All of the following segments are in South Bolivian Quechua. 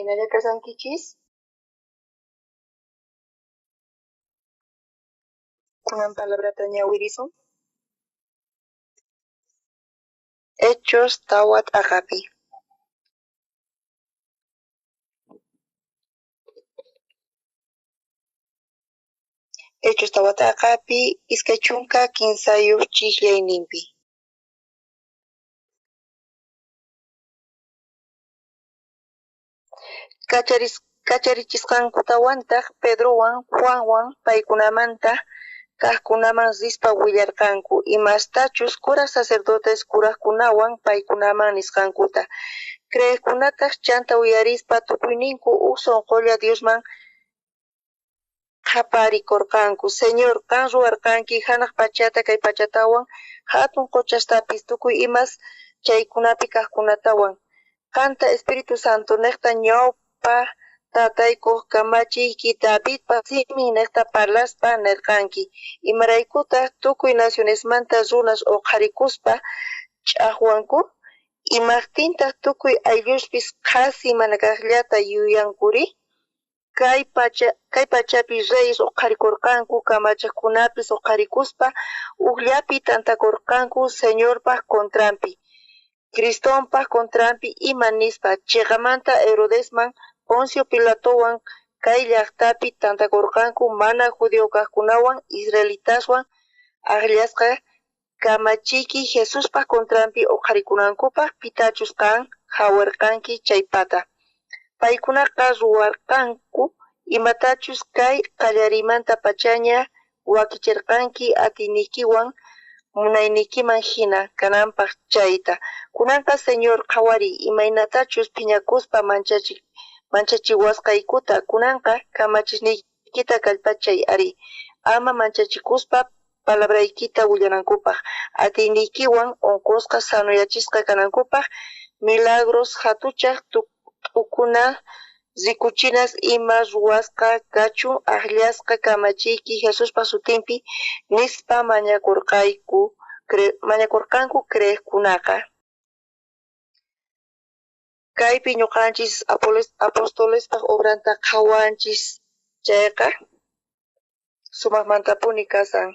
Imaynalla kashankichis? Kunan palabrata ñawirisun. Hechos tawa t'aqapi. Hechos tawa t'aqapi 23 chijllayninpi. Kacharichisqankutawantaj Pedrowan Juanwan paykunamanta kajkunaman rispa willarqanku imastachus kuraj sacerdotes kurajkunawan paykunaman nisqankuta. Creejkunataj chanta uyarispa tukuyninku uj sonqolla Diosman qhaparikorqanku: Señor, qan ruwarqanki janaj pachata, kay pachatawan, jatun qochastapis, tukuy imas chaykunapi kajkunatawan. Qanta Espíritu Santonejta ñawpa tataykoj kamachiyki Davidpa siminnejta parlaspa nerqanki: Imaraykutaj tukuy nacionesmanta runas oqharikuspa ch'ajwanku? Imajtintaj tukuy aylluspis qhasi manakajllata yuyankuri? Kay pachapi reyes oqharikorqanku, kamachejkunapis oqharikuspa ujllapi tantakorqanku Señorpa contranpi, Cristonpa contranpi ima nispa. Cheqamanta Herodesman, Poncio Pilatowan kay llajtapi tantakorqanku mana judío kajkunawan, israelitaswan ajllasqa kamachiyki Jesuspa contranpi oqharikunankupaj, pitachus qan jawerqanki chaypata. Paykunaqa ruwarqanku imatachus kay qallariymantapachaña wakicherqanki atiyniykiwan munayniykiman jina kananpaj chayta. Kunanqa Señor, qhawariy imaynatachus phiñakuspa manchachiwasqaykuta. Kunanqa kamachisniykita kallpachay ari, ama manchachikuspa palabraykita willanankupaj, atiyniykiwan onqosqa sanoyachisqa kanankupaj, milagros jatuchaj t'ukuna rikuchinas ima ruwasqa kachun ajllasqa kamachiyki Jesuspa sutinpi, nispa mañakorqanku creejkunaqa. Kaypi ñuqanchis apostolespaj obranta qhawanchis chayqa sumajmantapuni kasan.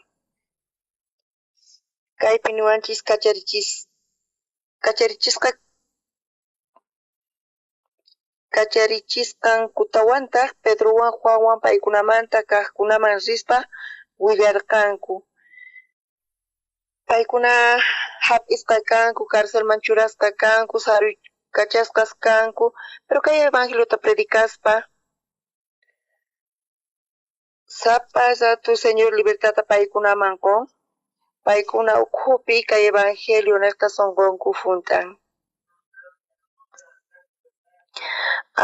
Kaypi niwanchis kacharichisqankutawantaj Pedrowan Juanwan paykunamanta kajkunaman rispa willarqanku. Paykuna hap'isqa kanku, carcelman churasqa kanku, saruykachasqas kanku, pero kay evangeliota predicaspa sapa rato Señor libertadta paykunaman qon, paykuna ukhupi kay evangelio nejta sonqonku junt'an.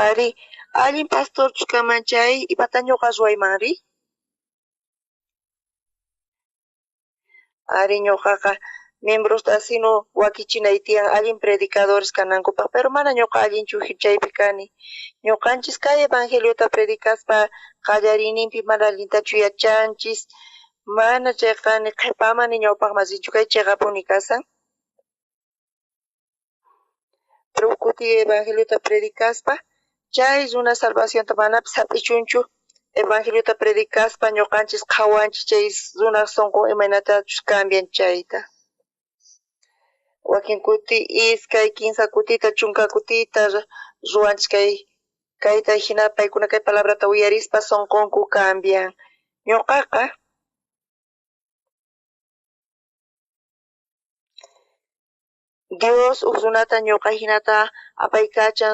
Ari, allin pastorchus kanman chay, imata ñuqa ruwaymanri? Ari, ñuqaqa miembrosta sino wakichinay tiyan allin predicadores kanankupaj, pero mana ñuqa allinchu chaypi kani. Ñuqanchis kay evangeliota predicaspa qallariyninpi mana allintachu yachanchis, mana chayqa ni qhipaman ni ñawpaqman rinchu, kay chiqapuni kasan. Pero uj kuti evangeliota predicaspa, chay runa salvacionta manapis hap'ichunchu, evangeliota predicaspa ñuqanchis qhawanchis chay runaj sonqon imaynatachus cambian chayta. Wakin kuti iskay, kinsa kutita, chunka kutita ruwanchis kayta jina paykuna kay palabrata uyarispa sonqonku cambian. Ñuqaqa Dios uj runata ñuqa jinata apaykachan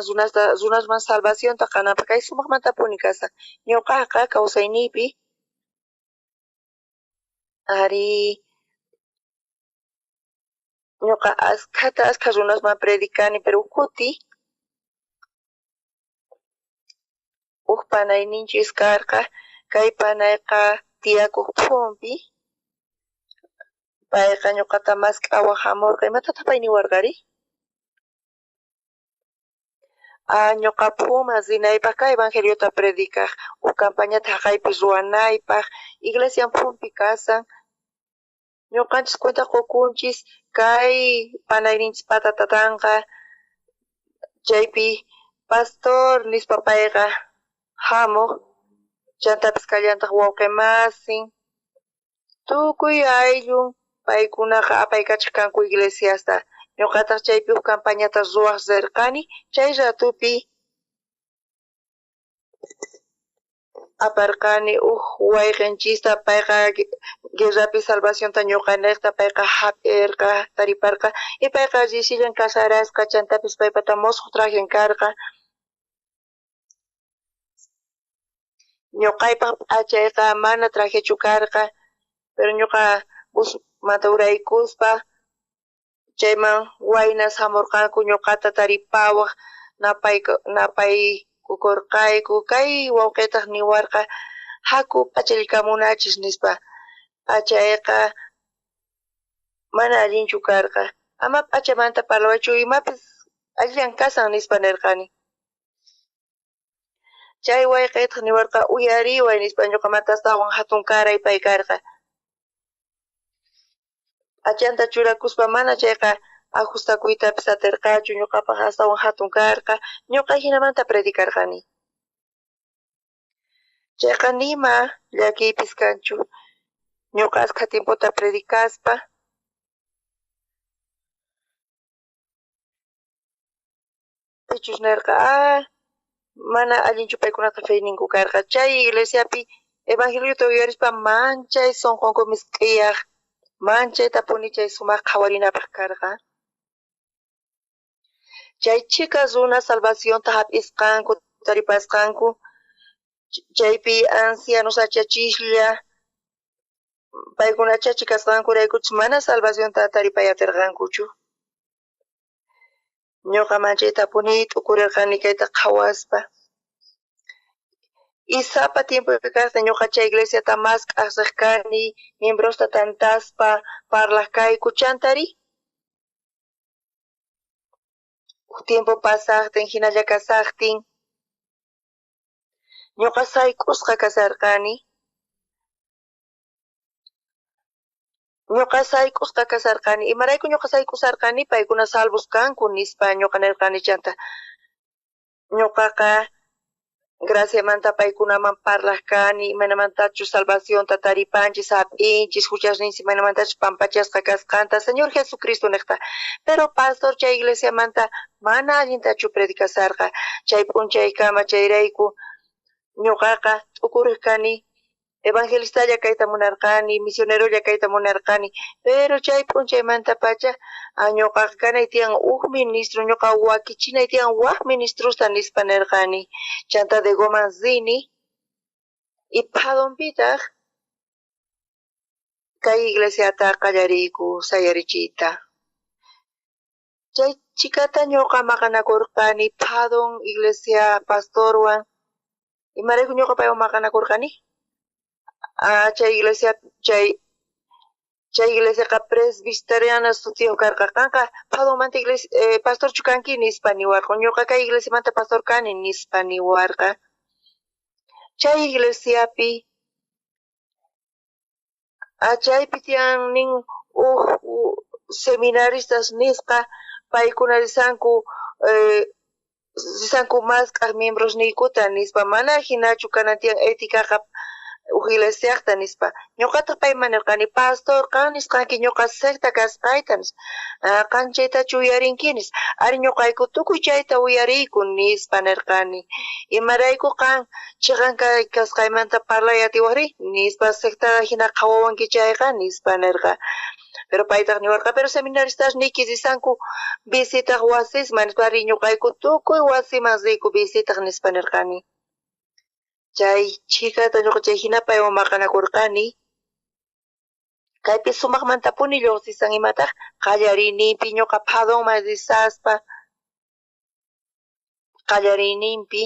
runasman salvacionta qananpaj, kay sumajmantapuni kasan. Ñuqaqa kawsayniypi ari ñuqa askha runasman predicani, pero uj kuti uj panayninchis karqa, kay panayqa tiyakuq phumpi, payqa ñuqata mask'awaj jamurqa. Imatataq pay niwarqari? Ñuqa phuman rinaypaj kay evangeliota predicaj, uj campañata jaqaypi ruwanaypaj, iglesian phumpi kasan. Ñuqanchis cuenta qukunchis kay panayninchis patatatanqa chaypi Pastor nispa payqa jamoj, chantapis kallantaq wawqe masin, tukuy ayllun paykunaqa apaykachaj kanku iglesiasta. Ñuqataq chaypi uj campañata ruwaj rirqani, chay ratupi aparqani uj wayqenchista, payqa guerrapi salvacionta ñuqanejta payqa jap'erqa, tariparqa, y payqa rishillan casarasqa, chantapis paypata mosoj trajen karqa. Ñuqaypaq p'achayqa mana trajechu karqa, pero ñuqa busmanta uraykuspa chayman waynas jamurqanku ñuqata taripawaj, napaykukorqayku. Kay wawqitaq niwarqa, haku p'achallikamunachis nispa. P'achayqa mana allinchu karqa. Ama p'achamanta parlawaychu, imapis allillan kasan nispa nirqani. Chay wayqitaq niwarqa, uyariway nispa, ñuqamanta astawan hatun karay pay karqa. P'achanta churakuspa mana chayqa ajustakuytapis aterqachu, ñuqapaq astawan hatun karqa, ñuqa jinamanta predicarqani. Chayqa nima llakiypis kanchu, ñuqa askha tiempota predicaspa. Pichus nerqa, mana allinchu paykunata feyninku karqa. Chay iglesiapi evangeliota uyarispa manchay sonqonku misk'iyaj, manchaytapuni chay sumaq qhawarinapaq karqa. Chay chhika runa salvacionta hap'isqanku, taripasqanku, chaypi ancianos achachislla, paykuna achachi kasqankuraykuchus mana salvacionta taripay aterqankuchu. Ñuqa manchaytapuni t'ukurerqani kayta qhawaspa. Y sapa tiempopi kajta ñuqa chay iglesiata mask'aj riq kani, miembrosta tantaspa parlaj kayku, chantari uj tiempo pasajtin jinalla kasajtin ñuqa sayk'usqa kasarqani. Ñuqa sayk'usqa kasarqani. Imarayku ñuqa sayk'usarqani? Paykuna salvos kanku nispa ñuqa nirqani chanta. Ñuqaqa graciamanta paykunaman parlaj kani, imaynamantachus salvacionta taripanchis, hap'inchis, huchasninchis imaynamantachus pampachasqa kasqanta, Señor Jesucristo niqta. Pero pastor chay iglesiamanta mana allintachu predicasarqa chay p'unchaykama, chayrayku ñuqaqa t'ukuriq kani, evangelistalla kayta munarqani, misionerolla kayta munarqani, pero chay p'unchaymantapacha ñuqaqa kanay tiyan uj ministro, ñuqa wakichinay tiyan waj ministrosta nispa nirqani. Chanta de Goman rini y Phadonpitaq kay iglesiata qallariyku sayarichiyta. Chay chhikata ñuqa maqanakurqani Phadon iglesia pastorwan. Imarayku ñuqa paywan maqanakurqani? Chay iglesia, chay iglesiaqa presbiteriana sutiyuq karqa. Qanqa Phadonmanta iglesia, pastorchu kanki nispa niwarqa. Ñuqa kay iglesiamanta pastor kani nispa niwarqa. Chay iglesiapi, chaypi tiyan nin uj seminaristas nisqa, paykuna risanku risanku mask'aj miembrosniykuta nispa, mana jinachu kanan tiyan éticaqa uj iglesiaqta nispa. Ñuqataq payman nirqani, pastor, qan nisqanki ñuqa secta kasqayta nispa. Qan chaytachu uyarinki nispa. Ari ñuqayku tukuy chayta uyariyku nispa nirqani. Imarayku qan chiqan kasqaymanta parlay atiwajri nispa, secta hina qhawawanki chayqa nispa nirqa. Pero paytaq niwarqa, pero seminaristas niyki risanku visitaq wasisman nispa, ari ñuqayku tukuy wasiman riyku visitaq nispa nirqani. Chay chhikata ñuqa chay hina paywan maqanakurqani. Kaypi sumaqmantapuni lluqsisan imataq qallariyninpi ñuqa Phadonman risaspa qallariyninpi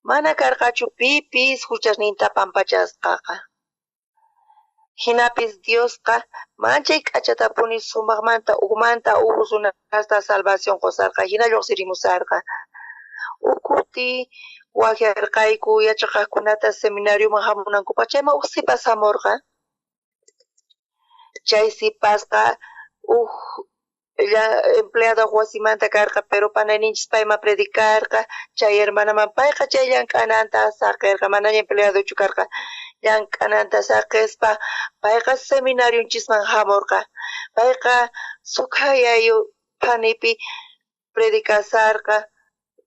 mana karqachu pipis huchasninta pampachasqaqa. Hinapis Diosqa manchay k'achatapuni sumaqmanta ujmanta uj runasta salvación qusarqa, hina lluqsirimusarqa. Uj kuti waqyarqayku yachaqaqkunata seminarioman hamunankupaq, chayman uj sipas hamurqa. Chay sipasqa uj Empleado wasimanta karqa, pero panayninchis payman predicarqa, chay hermanaman payqa chay llank'ananta saqerqa, manaña empleadochu karqa, llank'ananta saqespa payqa seminarionchisman jamorqa. Payqa sukhayayu phanipi predicasarqa,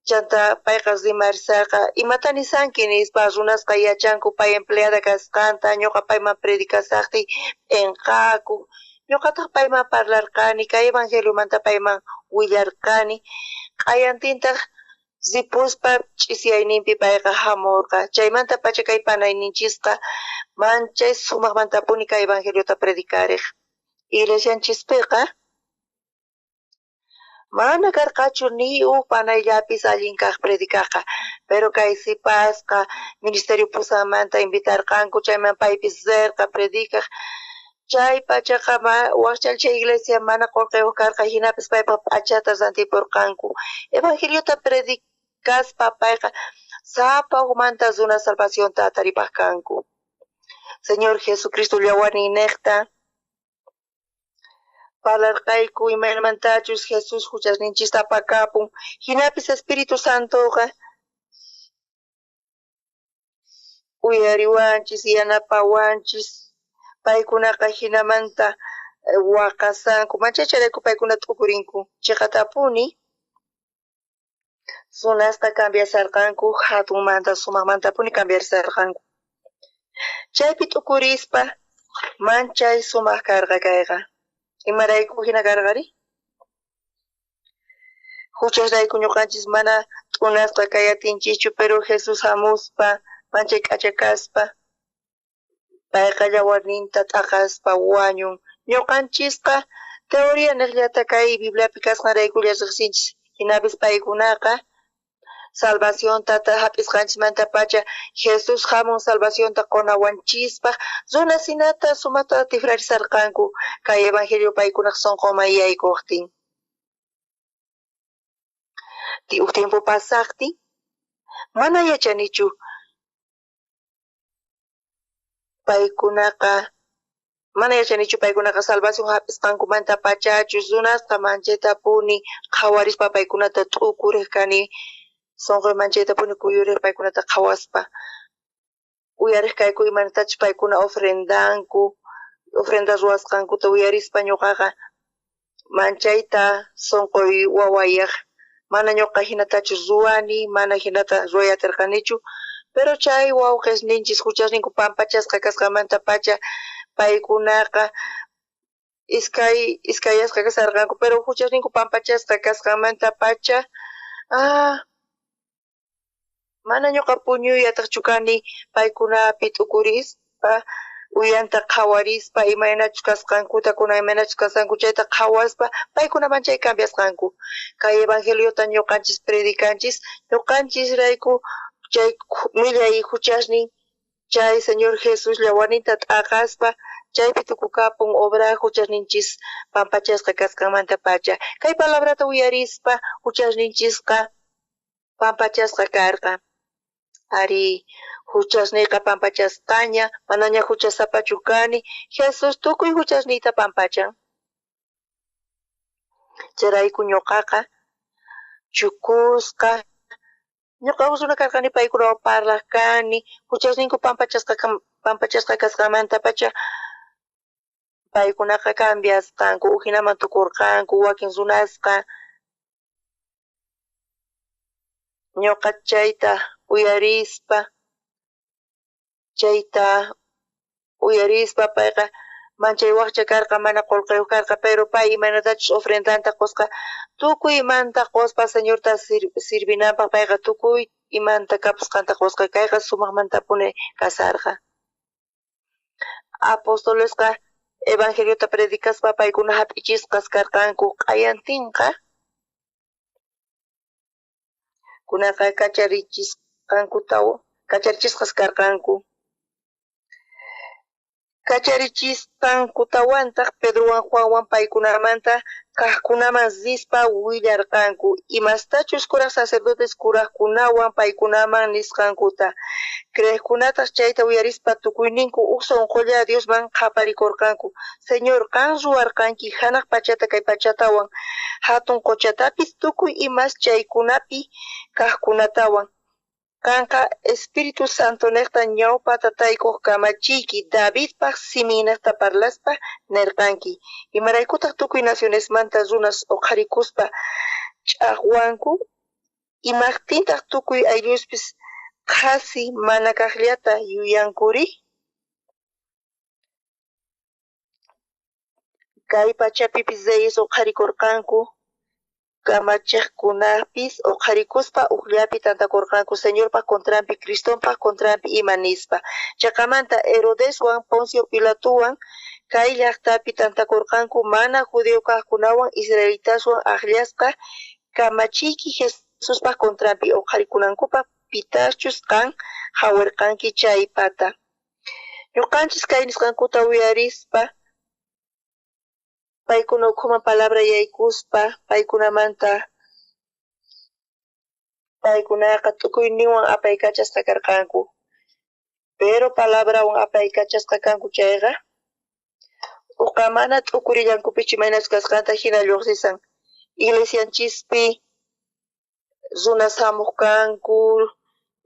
chanta payqa rimarisarqa, imata nisanki nispa, runasqa yachanku pay empleada kasqanta, ñuqa payman predicasaqtiy p'enqaku. Ñuqataq payman parlarqani, kay evangeliomanta payman willarqani, q'ayantintaq ripuspa ch'isiyayninpi payqa jamurqa. Chaymantapacha kay panayninchisqa manchay sumaqmantapuni kay evangeliota predicariq. Iglesianchispiqa mana karqachu ni uj panayllapis allin kaq predicajqa, pero kay sipasqa ministerio pusamanta invitarqanku, chayman paypis rerqa predicaj. Chay pachaqa wajchal chay iglesia mana qolqeyuq karqa, jinapis paypaq p'achata rantipurqanku. Evangeliota predicaspa payqa sapa ujmanta runa salvacionta ataripaj kanku. Señor Jesucristo llawarninejta parlarqayku imaynamantachus Jesús juchasninchista apakapun, jinapis Espíritu Santoqa uyariwanchis, yanapawanchis. Paykunaqa jinamanta waqasanku, manchay chayrayku paykuna t'ukurinku. Chiqatapuni runasqa cambiasarqanku, jatunmanta sumaqmantapuni cambiarsarqanku. Chaypi t'ukurispa manchay sumaq karqa kayqa. Imarayku jina karqari? Juchasrayku ñuqanchis mana t'unasqa kayatinchikchu, pero Jesús hamuspa manchay k'acha kaspa payqa llawarninta t'aqaspa wañun. Ñuqanchisqa teoría niqllata kay Bibliapi kasqanraykulla riqsinchis, jinapis paykunaqa salvacionta hap'isqanchismantapacha Jesús hamun salvacionta qunawanchispaq runasinata sumaqta tifrarisarqanku kay evangelio paykunaq sunqunman yaykuqtin. Uj tiempo pasaqtin mana yachanichu paykunaqa mana yachanichu paykunaqa salvación hap'isqankumanta pachachus runasqa manchaytapuni qhawarispa paykunata t'ukuriq kani, sunquy manchaytapuni kuyuriq paykunata qhawaspa. Uyariq kayku imaynatachus paykuna ofrendanku, ofrenda ruwasqankuta uyarispa ñuqaqa manchayta sunquy wawayaq. Mana ñuqa hinatachu ruwani, mana hinata ruway atirqanichu, pero chay wawqisninchis juchasninku pampachasqa kasqanmantapacha paykunaqa iskay iskayasqa kasarqanku, pero juchasninku pampachasqa kasqanmantapacha mana ñuqa puñuyataqchu kani paykunapi t'ukurispa, uyanta qhawarispa imaynachus kasqankuta, kunan imaynachus kasqanku chayta qhawaspa paykuna manchay cambiasqanku. Kay evangeliota ñuqanchis predicanchis, ñuqanchisrayku chay millay juchasnin chay Señor Jesús llawarninta t'aqaspa chaypi tukukapun obra juchasninchis pampachasqa kasqanmantapacha. Kay palabrata uyarispa juchasninchisqa pampachasqa karqa. Ari, juchasniyqa pampachasqaña, manaña juchasapachu kani, Jesús tukuy juchasniyta pampachan. Chayrayku ñuqaqa chukusqa, ñuqa uj runa karqani paykunawan parlaq kani, juchasninku pampachasqa kasqanmantapacha paykunaqa cambiasqanku, ujinaman tukurqanku wakin runasqa. Ñuqa chayta uyarispa, payqa manchay waqcha karqa, mana qolqeyuq karqa, pero pay imaynatachus ofrendanta qosqa, tukuy imanta qospa Señorta sirvinanpaq payqa tukuy imanta kapusqanta qosqa, kayqa sumaqmantapuni kasarqa. Apostolesqa evangeliota predicaspa paykuna hap'ichisqas karqanku, q'ayantinqa kunaqa kacharichisqas karqanku. Kacharichisqankutawantaj Pedrowan Juanwan paykunamanta kajkunaman rispa willarqanku imastachus kuraj sacerdotes kurajkunawan paykunaman nisqankuta. Creejkunataj chayta uyarispa tukuyninku uj sonqolla Diosman qhaparikorqanku: Señor, qan ruwarqanki janaj pachata, kay pachatawan, jatun qochatapis, tukuy imas chaykunapi kajkunatawan. Qanqa Espíritu Santonejta ñawpa tataykoj kamachiyki Davidpaj siminnejta parlaspa nerqanki: Imaraykutaj tukuy nacionesmanta runas oqharikuspa ch'ajwanku? Imajtintaj tukuy aylluspis qhasi manakajllata yuyankuri? Kay pachapipis reyes oqharikorqanku, kamachejkunapis oqharikuspa ujllapi tantakorqanku Señorpa contranpi, Cristonpa contranpi ima nispa. Cheqamanta Herodeswan Poncio Pilatowan kay llajtapi tantakorqanku mana judío kajkunawan israelitaswan ajllasqa kamachiyki Jesuspa contranpi oqharikunankupaj, pitachus qan jawerqanki chaypata. Ñoqanchis kay nisqankuta uyarispa, paykuna ukhuman palabra yaykuspa, paykunamanta paykunaqa tukuyninwan apaykachasqa karqanku. Pero palabrawan apaykachasqa kanku chayqa, uqa mana t'ukurillankupichu imaynachus kasqanta jina lluqsisan. Iglesianchispi runas jamuj kanku,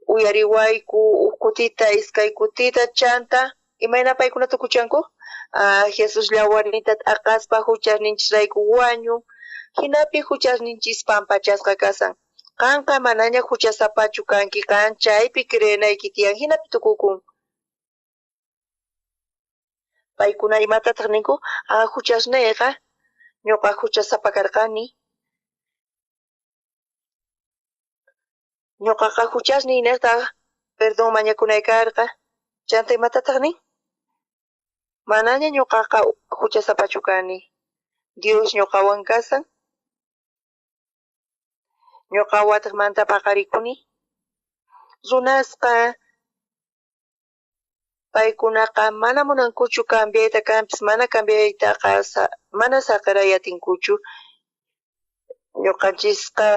uyariwayku uj kutita, iskay kutita, chanta imayna paykuna tukuchanku? Jesús llawarninta t'aqaspa juchasninchisrayku wañun, jinapi juchasninchis pampachasqa kasan. Qanqa manaña juchasapachu kanki, qan chaypi creenayki tiyan, jinapi tukukun. Paykuna imatataq ninku? Juchasneyqa, ñuqa juchasapa karqani. Ñuqaqa juchasniy nejta perdón mañakunay karqa. Chanta imatataq nin? Manaña ñuqaqa juchasapachu kani. Dios ñuqawan kasan. Ñuqa watejmanta paqarikuni. Runasqa paykunaqa mana munankuchu cambiayta, kanpis mana cambiaytaqa mana saqeray atinkuchu. Ñuqanchisqa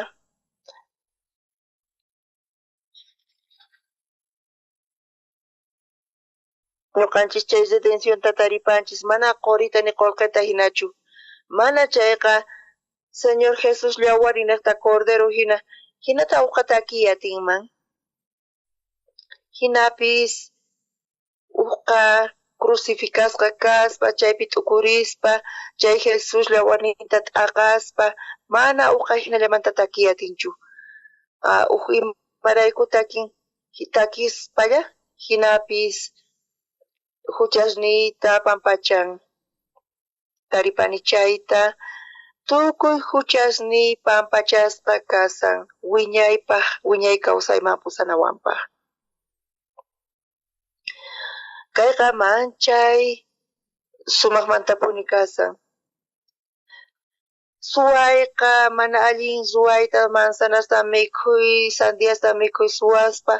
ñuqanchis chay redencionta taripanchis mana qorita ni qolqeta hinachu. Mana chayqa Señor Jesús llawarinejta cordero hina, hinata uqa takiy atinman. Hinapis uqa crucificasqa kaspa, chaypi t'ukurispa, chay Jesús llawarninta t'aqaspa, mana uqa hinallamanta takiy atinchu. Uj imarayku takin, takispalla, hinapis juchasniyta pampachan. Taripani chayta, tukuy juchasniy pampachasqa kasan, wiñaypaj, wiñay kawsayman pusanawanpaj. Kayqa manchay sumajmantapuni kasan. Suwayqa mana allin ruwayta, manzanasta mikhuy, sandiasta mikhuy suwaspa,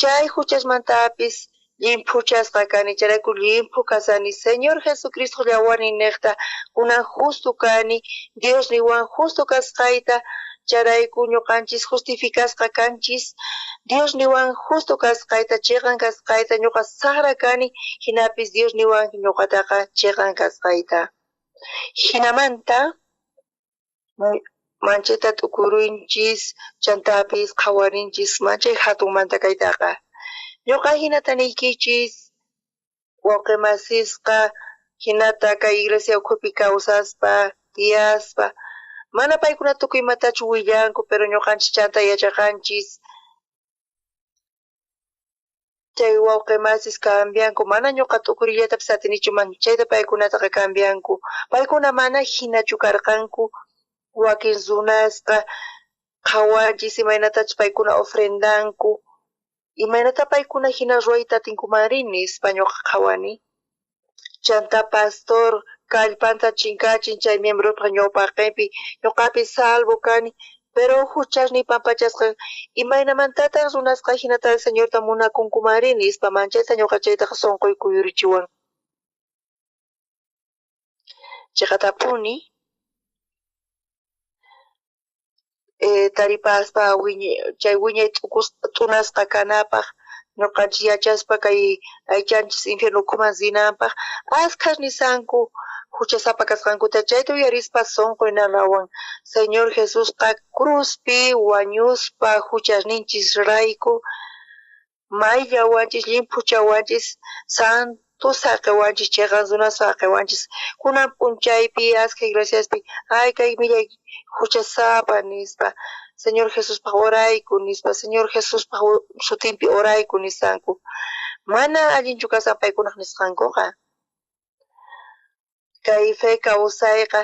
chay juchasmantapis llimphuchasqa kani, chayrayku llimphu kasani. Señor Jesucristo llawarnin nejta kunan justo kani, Dios niwan justo kasqayta, chayrayku ñuqanchis justificasqa kanchis. Dios niwan justo kasqayta, cheqan kasqayta, ñuqa sajra kani, hinapis Dios niwan ñuqataqa cheqan kasqayta. Hinamanta manchayta t'ukurinchis, chantapis qhawarinchis manchay hatunmanta kaytaqa. Ñuqa hinata niykichis, wawqi masisqa, hinata kay iglesia ukhupi kawsaspa, tiyaspa, mana paykuna tukuy imatachu willanku, pero ñuqanchis chanta yachaqanchis. Chay wawqi masis cambianku, mana ñuqa t'ukurillatapis atinichu manchayta paykunataqa cambianku. Paykuna mana hinachu karqanku, wakin runasqa qhawanchis imaynatachus paykuna ofrendanku, imaynata paykuna hina ruwayta atinkumanri nispa ñuqa qhawani. Chanta pastor kallpanta chinkachin chay miembropaj ñawpaqenpi, ñuqapis salvo kani, pero juchasniy pampachasqa, imaynamantataq runasqa hinata Señorta munakunkumanri nispa manchayta ñuqa chaytaqa sonqoy kuyurichiwan. Cheqatapuni taripaspa chay wiñay t'unasqa kanapaj, ñoqanchis yachaspa kay aychanchis infierno ukhuman rinanpaj, askhas nisanku juchasapa kasqankuta, chayta uyarispa sonqoy nanawan. Señor Jesusqa cruzpi wañuspa juchasninchisrayku mayllawanchis, llimphuchawanchis, santo saqewanchis, cheqan runa saqewanchis. Kunan p'unchaypi askha iglesiaspi ay kay millay juchasapa nispa, Señor Jesuspaj orayku nispa, Señor Jesuspaj sutinpi orayku nisanku. Mana allinchu kasan paykunaj nisqankuqa. Kay fe kawsayqa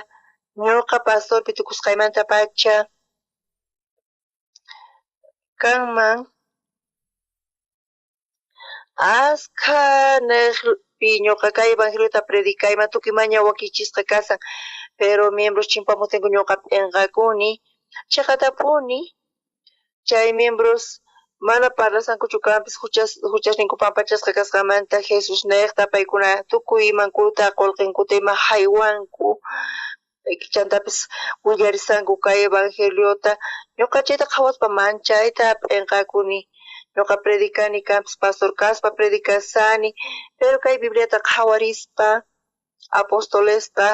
ñuqa pastorpi tukusqaymantapacha kanman askha nejpi ñuqa kay evangeliota predicayman tukuy maña wakichisqa kasan, pero miembros chimpamujtinku ñuqa p'enqakuni. Cheqatapuni chay miembros mana parlasankuchu kanpis juchasninku pampachasqa kasqanmanta Jesús nejta paykuna tukuy imankuta qolqenkuta ima jaywanku, chantapis willarisanku kay evangeliota. Ñuqa chayta qhawaspa manchayta p'enqakuni. Ñuqa predicani kanpis pastor kaspa predicasani, pero kay Bibliata qhawarispa apostolesta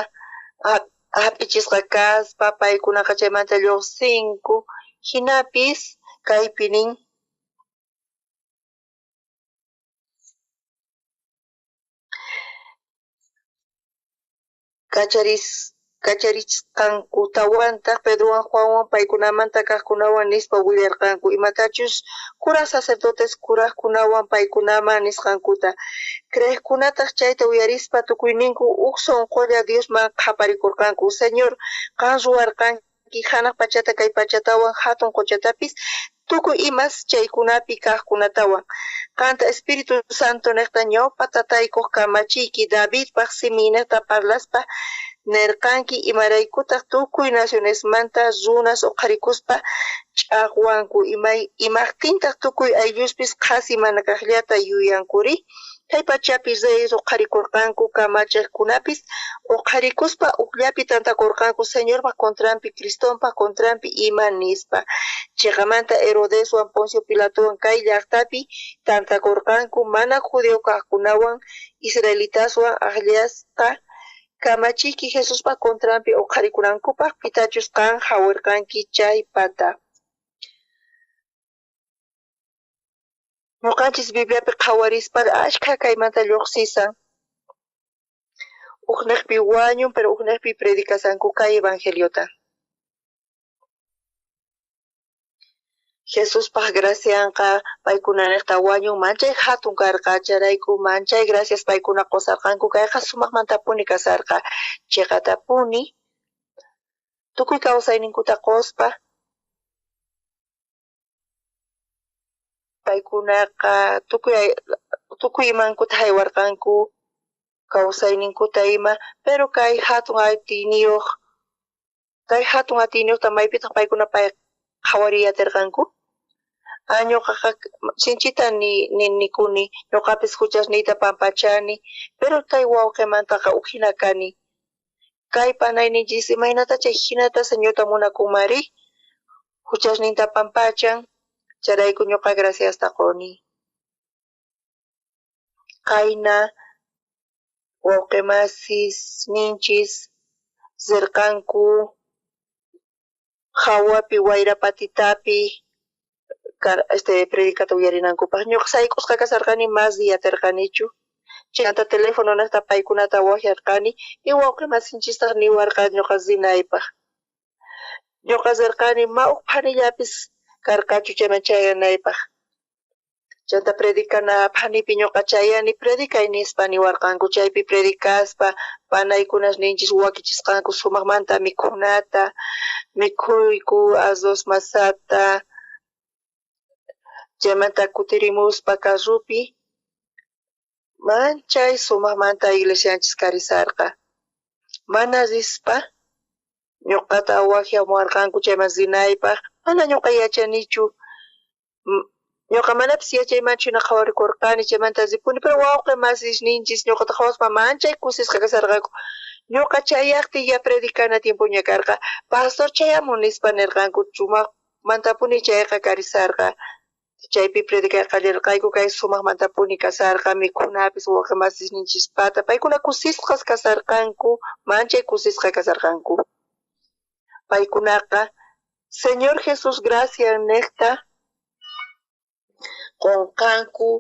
hap'ichisqa kaspa paykunaqa chaymanta lluqsinku. Jinapis kaypi nin kacharichisqankutawantaq Pedrowan Juanwan paykunamanta kajkunawan nispa willarqanku imatachus kuraj sacerdotes kurajkunawan paykunaman nisqankuta. Creejkunataq chayta uyarispa tukuyninku uj sonqolla Diosman qhaparikorqanku: Señor, qan ruwarqanki janaj pachata kay pachatawan jatun qochatapis, tukuy imas chaykunapi kajkunatawan. Qanta Espíritu Santo nejta ñawpa tataykoj kamachiyki Davidpaj siminejta parlaspa nerqanki, imaraykutaq tukuy nacionesmanta runas uqharikuspa ch'ajwanku, imajtintaq tukuy aylluspis qhasi mana kajllata yuyankuri? Kay pachapi reyes uqharikorqanku, kamachejkunapis uqharikuspa ujllapi tantakorqanku Señorpaj contranpi, Cristonpaj contranpi ima nispa. Cheqamanta Herodeswan Poncio Pilatowan kay llajtapi tantakorqanku mana judío kajkunawan israelitaswan ajllasqa kamachiyki Jesuspa contranpi uqharikunankupaj, pitachus qan jawerqanki chaypata. Ñuqanchis Bibliapi qhawarispa ashkha kaymanta lluqsisan. Ujnejpi wañun, pero ujnejpi predicasanku kay evangeliota. Jesuspaj gracianqa paykunanejta wañun manchay jatun karqa, chayrayku manchay gracias paykuna qosarqanku. Kayqa sumajmantapuni kasarqa, cheqatapuni tukuy kawsayninkuta qospa paykunaqa tukuy imankuta jaywarqanku, kawsayninkuta ima, pero kay jatun atiyniyuqta maypitaq paykuna pay qhawariyatirqanku. Ñuqaqa sinchita nikuni, ñuqapis juchasniyta pampachani, pero kay wawqimantaqa ujina kani. Kay panayninchis imaynata chay jinata Señorta munakunmari, juchasninta pampachan, chayrayku ñuqa graciasta quni. Qayna wawqimasis ninchis rirqanku jawapi Wayrapatitapi predicata uyarinankupaj. Ñuqa sayk'usqa kasarqani, mas yatirqanichu. Chanta teléfono nejta paykunata wajyarqani y wawqimasinchistaq niwarqa ñuqa rinaypaj. Ñuqa rirqani ma uj phanillapis karqachu chayman chayanaypaj. Chanta predicana phanipi ñuqa chayani, predicay nispa niwarqanku. Chaypi predicaspa panaykunas ninchis wakichisqanku sumajmanta mikhunata, mikhuyku arroz masata. Chaymanta kutirimuspa carrupi manchay sumajmanta iglesianchis karisarqa. Mana rispa ñuqata wajyamuwarqanku chayman rinaypaj, mana ñuqa yachanichu. Ñuqa manapis yachaymanchu hina qhawarikurqani, chaymanta ripuni, pero wawqi masis ninchis ñuqata qhawaspa manchay kusisqa kasarqanku. Ñoqa chayajtiy ya predicana tiempoña karqa. Pastor chayamun nispa nerqanku, sumajmantapuni chayqa karisarqa. Chaypi predicay qallarqayku, kay sumajmantapuni kasarqa, mikhunapis wawqe masisninchispata. Paykuna kusisqas kasarqanku, manchay kusisqa kasarqanku. Paykunaqa Señor Jesús gracia nejta qonqanku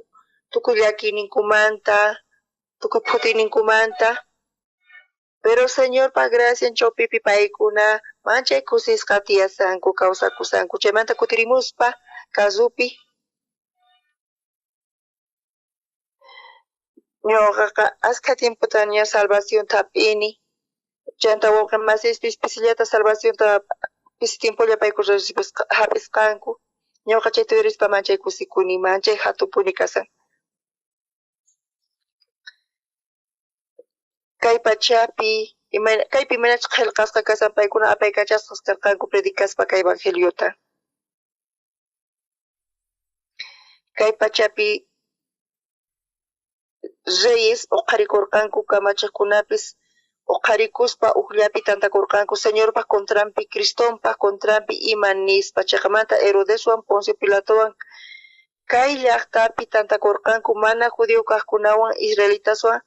tukuy llakiyninkumanta, tukuy phutiyninkumanta. Pero Señorpa gracian chawpipi paykuna manchay kusisqa tiyasanku, kawsakusanku. Chaymanta kutirimuspa kasupi ñoqaqa askha tiempotaña salvacionta hap'ini. Chanta wawqe masispis pisillata salvacionta pisi tiempolla paykuna hap'isqanku. Ñoqa chayta uyarispa manchay kusikuni, manchay hatunpuni kasan. Kay pachapi kaypi imaynachus qhelqasqa kasan, paykuna apaykachasqas karqanku predicaspa kay evangeliota. Kay pachapi reyes oqharikorqanku, kamachejkunapis oqharikuspa ujllapi tantakorqanku Señorpa contranpi, Cristonpa contranpi ima nispa. Cheqamanta Herodeswan Poncio Pilatowan kay llajtapi tantakorqanku mana judío kajkunawan israelitaswan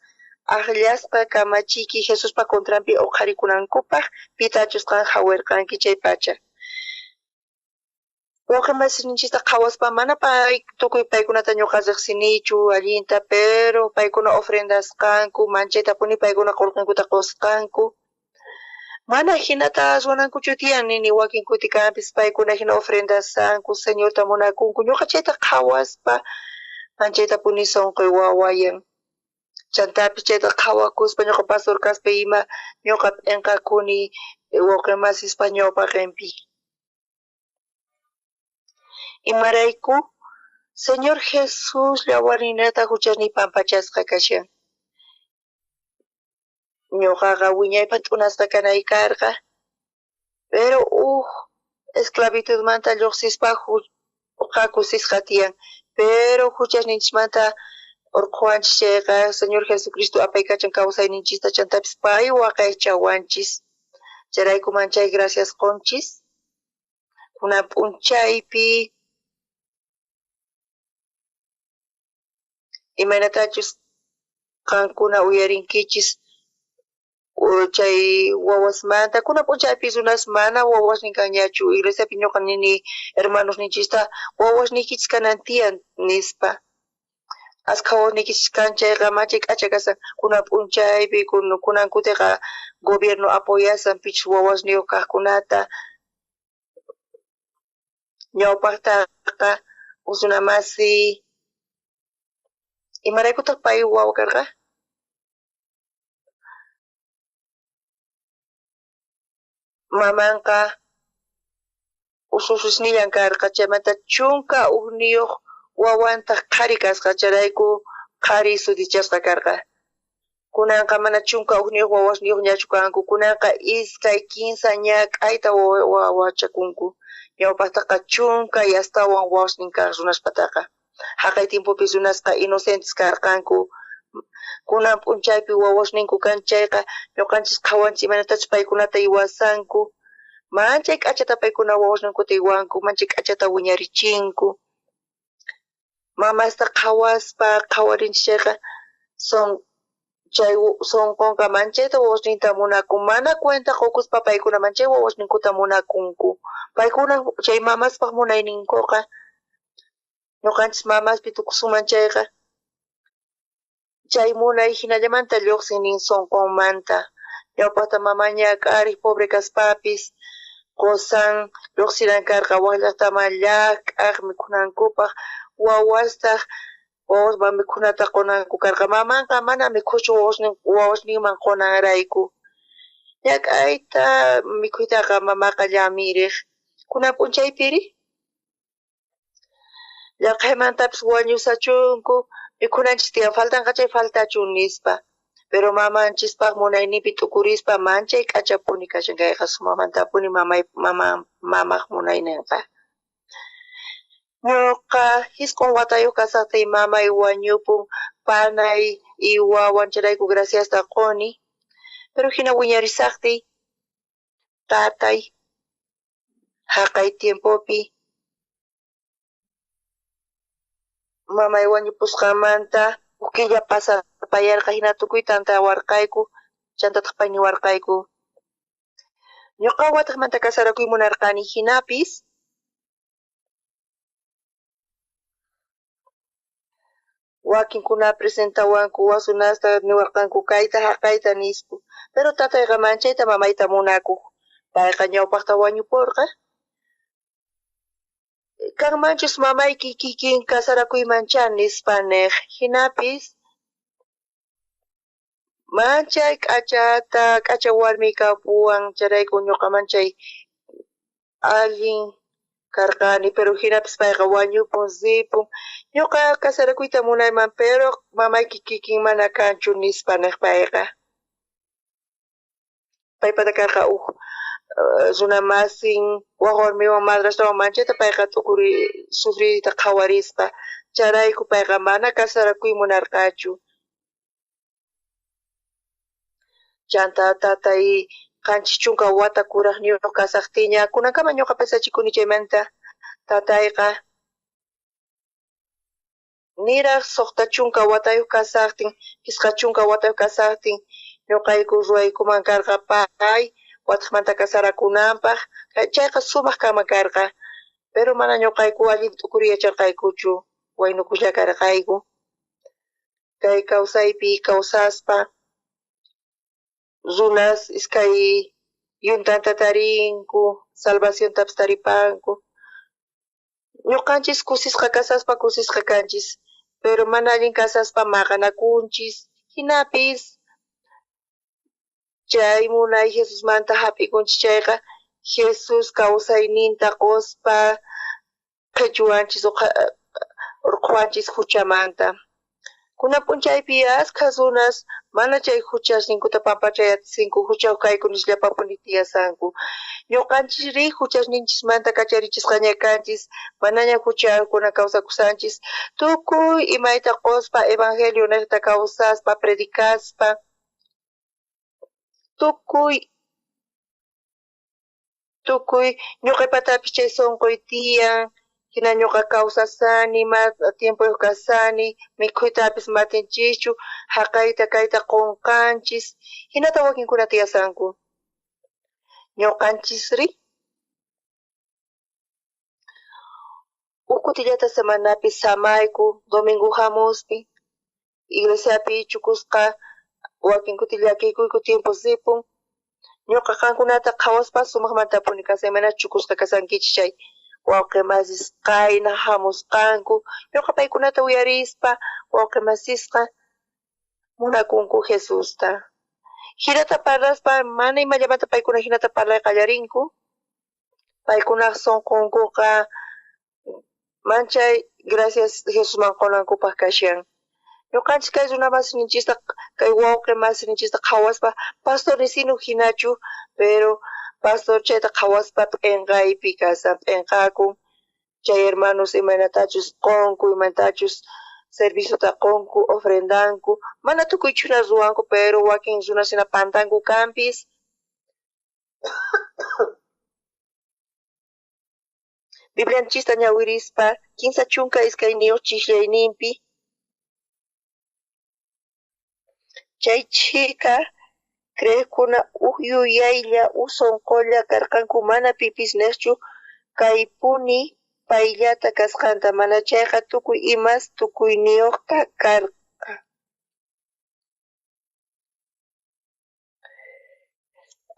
ajllasqa kamachiyki Jesuspa contranpi oqharikunankupaj, pitachus qan jawerqanki chaypacha. Wawqe masisninchista qhawaspa mana tukuy paykunata ñoqa riqsinichu allinta, pero paykuna ofrendasqanku, manchaytapuni paykuna qolqenkuta qosqanku. Mana jinata ruwanankuchu tiyan nini, wakin kuti kanpis paykuna jina ofrendasanku, Señorta munakunku. Ñoqa chayta qhawaspa manchaytapuni sonqoy wawayan. Chantapis chayta qhawakuspa ñoqa pastor kaspa ima ñoqa p'enqakuni wawqe masispa ñawpaqenpi. Imarayku Señor Jesús llawarninata juchasniy pampachasqa kashan. Ñoqaqa wiñaypaj t'unasqa kanay karqa, pero uj esclavitudmanta lluqsispa uqa kusisqa tiyan, pero juchasninchismanta urqhuwanchis chayqa Señor Jesucristo apaykachan kawsayninchista, chantapis pay waqaychawanchis. Chayrayku manchay gracias qonchis. Kunan p'unchaypi imaynatachus qankuna uyarinkichis chay wawasmanta, kunan p'unchaypi runas mana wawasnin kanñachu. Iglesiapi ñoqa nini hermanosninchista wawasniykichis kanan tiyan nispa. Askha wawasniykichis kan chayqa manchay k'acha kasan. Kunan p'unchaypi kunan kutiqa gobierno apoyasan pichus wawasniyuq kajkunata. Ñawpajtaqa usunamasi imaraykutaq pay wawa karqa? Mamanqa usususnillan karqa, chaymanta 11 wawantaq qhari kasqa, chayrayku qhari sutichasqa karqa. Kunanqa mana 11 wawasniyuqñachu kanku, kunanqa 2 3 ñak'ayta wawachakunku. Ñawpajtaqa 10 y astawan wawasnin kaj runaspataqa. Jaqay tiempopi runasqa inocentes karqanku. Kunan p'unchaypi wawasninku kan chayqa ñuqanchis qhawanchis imaynatachus paykunata iwasanku. Manchay k'achata paykuna wawasninkuta iwanku, manchay k'achata wiñarichinku. Mamasta qhawaspa qhawarinchis chayqa chay sonqonqa manchayta wawasninta munakun, mana cuenta qokuspa paykuna manchay wawasninkuta munakunku. Paykuna chay mamaspaj munayninkuqa ñuqanchis mamaspi tukusunman chayqa chay munay jinallamanta lluqsin nin sonqonmanta. Ñawpajta mamaña k'arej pobre kaspapis qosan lluqsinan karqa waj llajtaman llank'aj mikhunankupaj, wawastaj wawasman mikhunata qonanku karqa. Mamanqa mana mikhuchu wawasninman qonanrayku. Ñak'ayta mikhuytaqa mamaqa llamirej. Kunan p'unchaypiri llaqhaymantapis wañusachunku mikhunanchis tiyan, faltanqa chay faltachun nispa. Pero mamanchispaj munayninpi t'ukurispa manchay k'achapuni kashan kayqa sumajmantapuni mamaj munayninqa. Ñuqa 9 watayuq kasaqtiy mamay wañupun, panay iwawan, chayrayku graciasta quni. Pero hina wiñarisaqtiy tatay jaqay tiempopi mamay wañupusqanmanta uj killa pasarpayarqa, hina tukuy tantawarqayku, chantataq pay niwarqayku. Ñuqa wataqmanta kasarakuy munarqani, hinapis wakinkuna presentawanku wasunasta niwarqanku kayta jaqayta nispa. Pero tatayqa manchayta mamayta munakuq, payqa ñawpaqta wañupurqa. Kanmanchus mamayki kikin kasarakuymanchá nispa niq, hinapis manchay k'achata k'acha warmi kapuwan, chayrayku ñuqa manchay allin karqani, pero hinapis payqa wañupun ripun. Ñuqa kasarakuyta munayman, pero mamayki kikin mana kanchu nispa niq payqa. Paypata karqa uj runamasin waj warmiwan madrastawan manchayta payqa t'ukuri sufriyta qhawarispa, chayrayku payqa mana kasarakuy munarqachu. Chanta tatay 70 wata kurajniyuq kasaqtiña, kunankama ñuqa pesachikuni chaymanta. Tatayqa niraj 60 watayuq kasaqtin, 50 watayuq kasaqtin, ñuqayku ruwaykuman karqa pay wataqmanta kasarakunanpaq, chayqa sumaq kanman karqa, pero mana ñuqayku allin t'ukuri yacharqaykuchu, waynukulla karqayku. Kay kawsaypi kawsaspa runas iskay yuntanta tarinku, salvaciontapis taripanku. Ñuqanchis kusisqa kasaspa kusisqa kanchis, pero mana allin kasaspa maqanakunchis, hinapis chay munay Jesusmanta hap'ikunchis chayqa, Jesús kawsayninta quspa qhichuwanchis urqhuwanchis huchamanta. Kunan p'unchaypi askha runas mana chay huchasninkuta pampachayatinku, huchayuq kayku nisllapapuni tiyasanku. Ñuqanchisri huchasninchismanta kacharichisqaña kanchis, manaña huchayuqkuna kawsakusanchis, tukuy imayta quspa evangelio niqta kawsaspa predicaspa, tukuy tukuy ñuqaypatapis chay sunquy tiyan, hina ñuqa kawsasani, ma tiempoyuq kasani, mikhuytapis matinchischu, jaqayta kayta qunqanchis, hinata wakinkuna tiyasanku. Ñuqanchisri uj kutillata semanapi samayku, domingo hamuspi, iglesiapi chukusqa wakin kuti llakikuyku tiempo ripun. Ñuqa qankunata qhawaspa sumaqmantapuni kasay, mana chukusqa kasankichis chay wawqi masis qayna hamusqanku, ñuqa paykunata uyarispa wawqi masisqa munakunku Jesusta. Hinata parlaspa mana imallamanta paykuna hinata parlay qallarinku, paykunaq sunqunkuqa manchay gracias Jesusman qunankupaq kashan. Ñuqanchis kay runa masininchista, kay wawqi masininchista qhawaspa pastor nisinu hinachu, pero pastor chayta qhawaspa p'inqaypi kasan, p'inqakun chay hermanos imaynatachus qunku, imaynatachus serviciota qunku, ofrendanku, mana tukuychu hina ruwanku, pero wakin runas hina pantanku kanpis. Biblianchista ñawirispa 32 chiqllayninpi chay chhika creeqkuna uj yuyaylla uj sunqulla karqanku, mana pipis niqchu kaypuni payllata kasqanta, mana chayqa tukuy imas tukuyniyuqta karqa.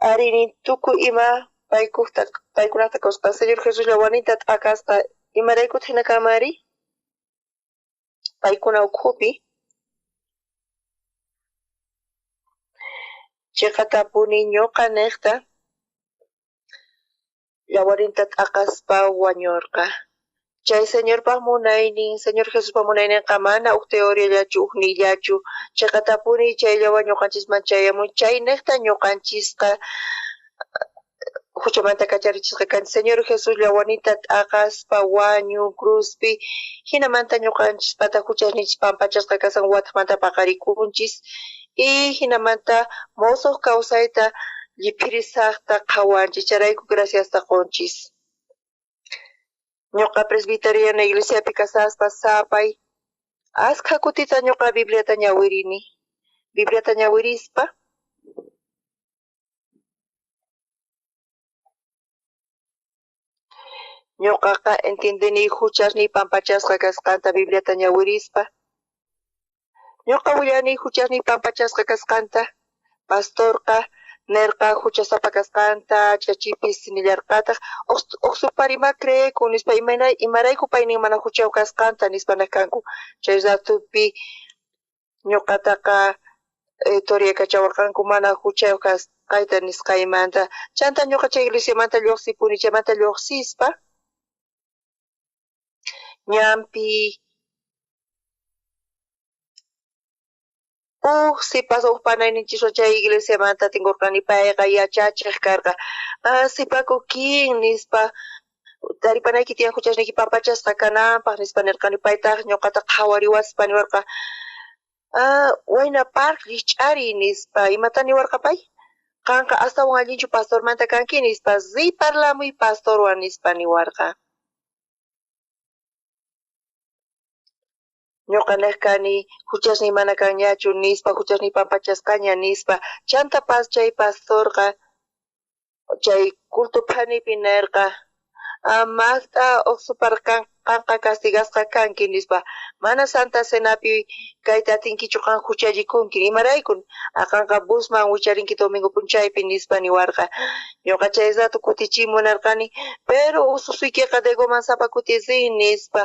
Arini tukuy ima paykunata kawsasqa. Señor Jesús llawaninta t'akasqa, imaraykutaq hina kanmanri? Paykuna ukhupi chiqatapuni ñuqa niqta llawarinta t'aqaspa wañurqa. Chay Señorpaq munaynin, Señor Jesuspa munayninqa mana uj teoriallachu, uj niyllachu, chiqatapuni chay llawar ñuqanchisman chayamun, chay niqta ñuqanchisqa huchamanta kacharichisqa kanchis. Señor Jesús llawaninta t'aqaspa wañun cruzpi, hinamanta ñuqanchispata huchasninchis pampachasqa kasan, wataqmanta paqarikunchis. Y jinamanta mosoj kawsayta lliphirisajta qhawanchis, chayrayku graciasta qonchis. Ñuqa presbiteriana iglesiapi kasaspa sapay askha kutita ñuqa Bibliata ñawirini. Bibliata ñawirispa ñuqaqa entiendeni huchasniy pampachasqa kasqanta Bibliata ñawirispa. Ñuqa willani huchasniy pampachasqa kasqanta. Pastorqa nerqa huchasapa kasqanta, chachipis nillarqataq uqsuparima creekun nispa, imarayku paynin mana huchayuq kasqanta nispa nej kanku. Chay ratupi ñuqataqa toriyakachawarqanku mana huchayuq kasqayta nisqaymanta. Chanta ñuqa chay iglesiamanta lluqsipuni, chaymanta lluqsispa ñanpi uj sipas uj panayninchiswan chay iglesiamanta tinkurqani, payqa yachachiq karqa. Sipaku kin nispa, taripanayki tiyan huchasniyki pampachasqa kananpaq nispa nirqani. Paytaq ñuqata qhawariwaspa niwarqa, wayna park rikch'ariy nispa. Imata niwarqa pay? Qanqa astawan allinchu pastormanta kanki nispa, riy parlamuy pastorwan nispa niwarqa. Ñuqa nej kani huchasniy mana kanñachu nispa, huchasniy pampachasqaña nispa. Chanta chay pastorqa chay culto phanipi nerqa, maqt'a uqsupar qanqa castigasqa kanki nispa. Mana Santa Cenapi kayta atinkichu, qan huchallikunki. Imarayku? Qanqa busman wicharinki domingo p'unchaypi nispa niwarqa. Ñuqa chay rato kutichiy munarqani, pero ususuykiqa Degoman sapa kuti rin nispa.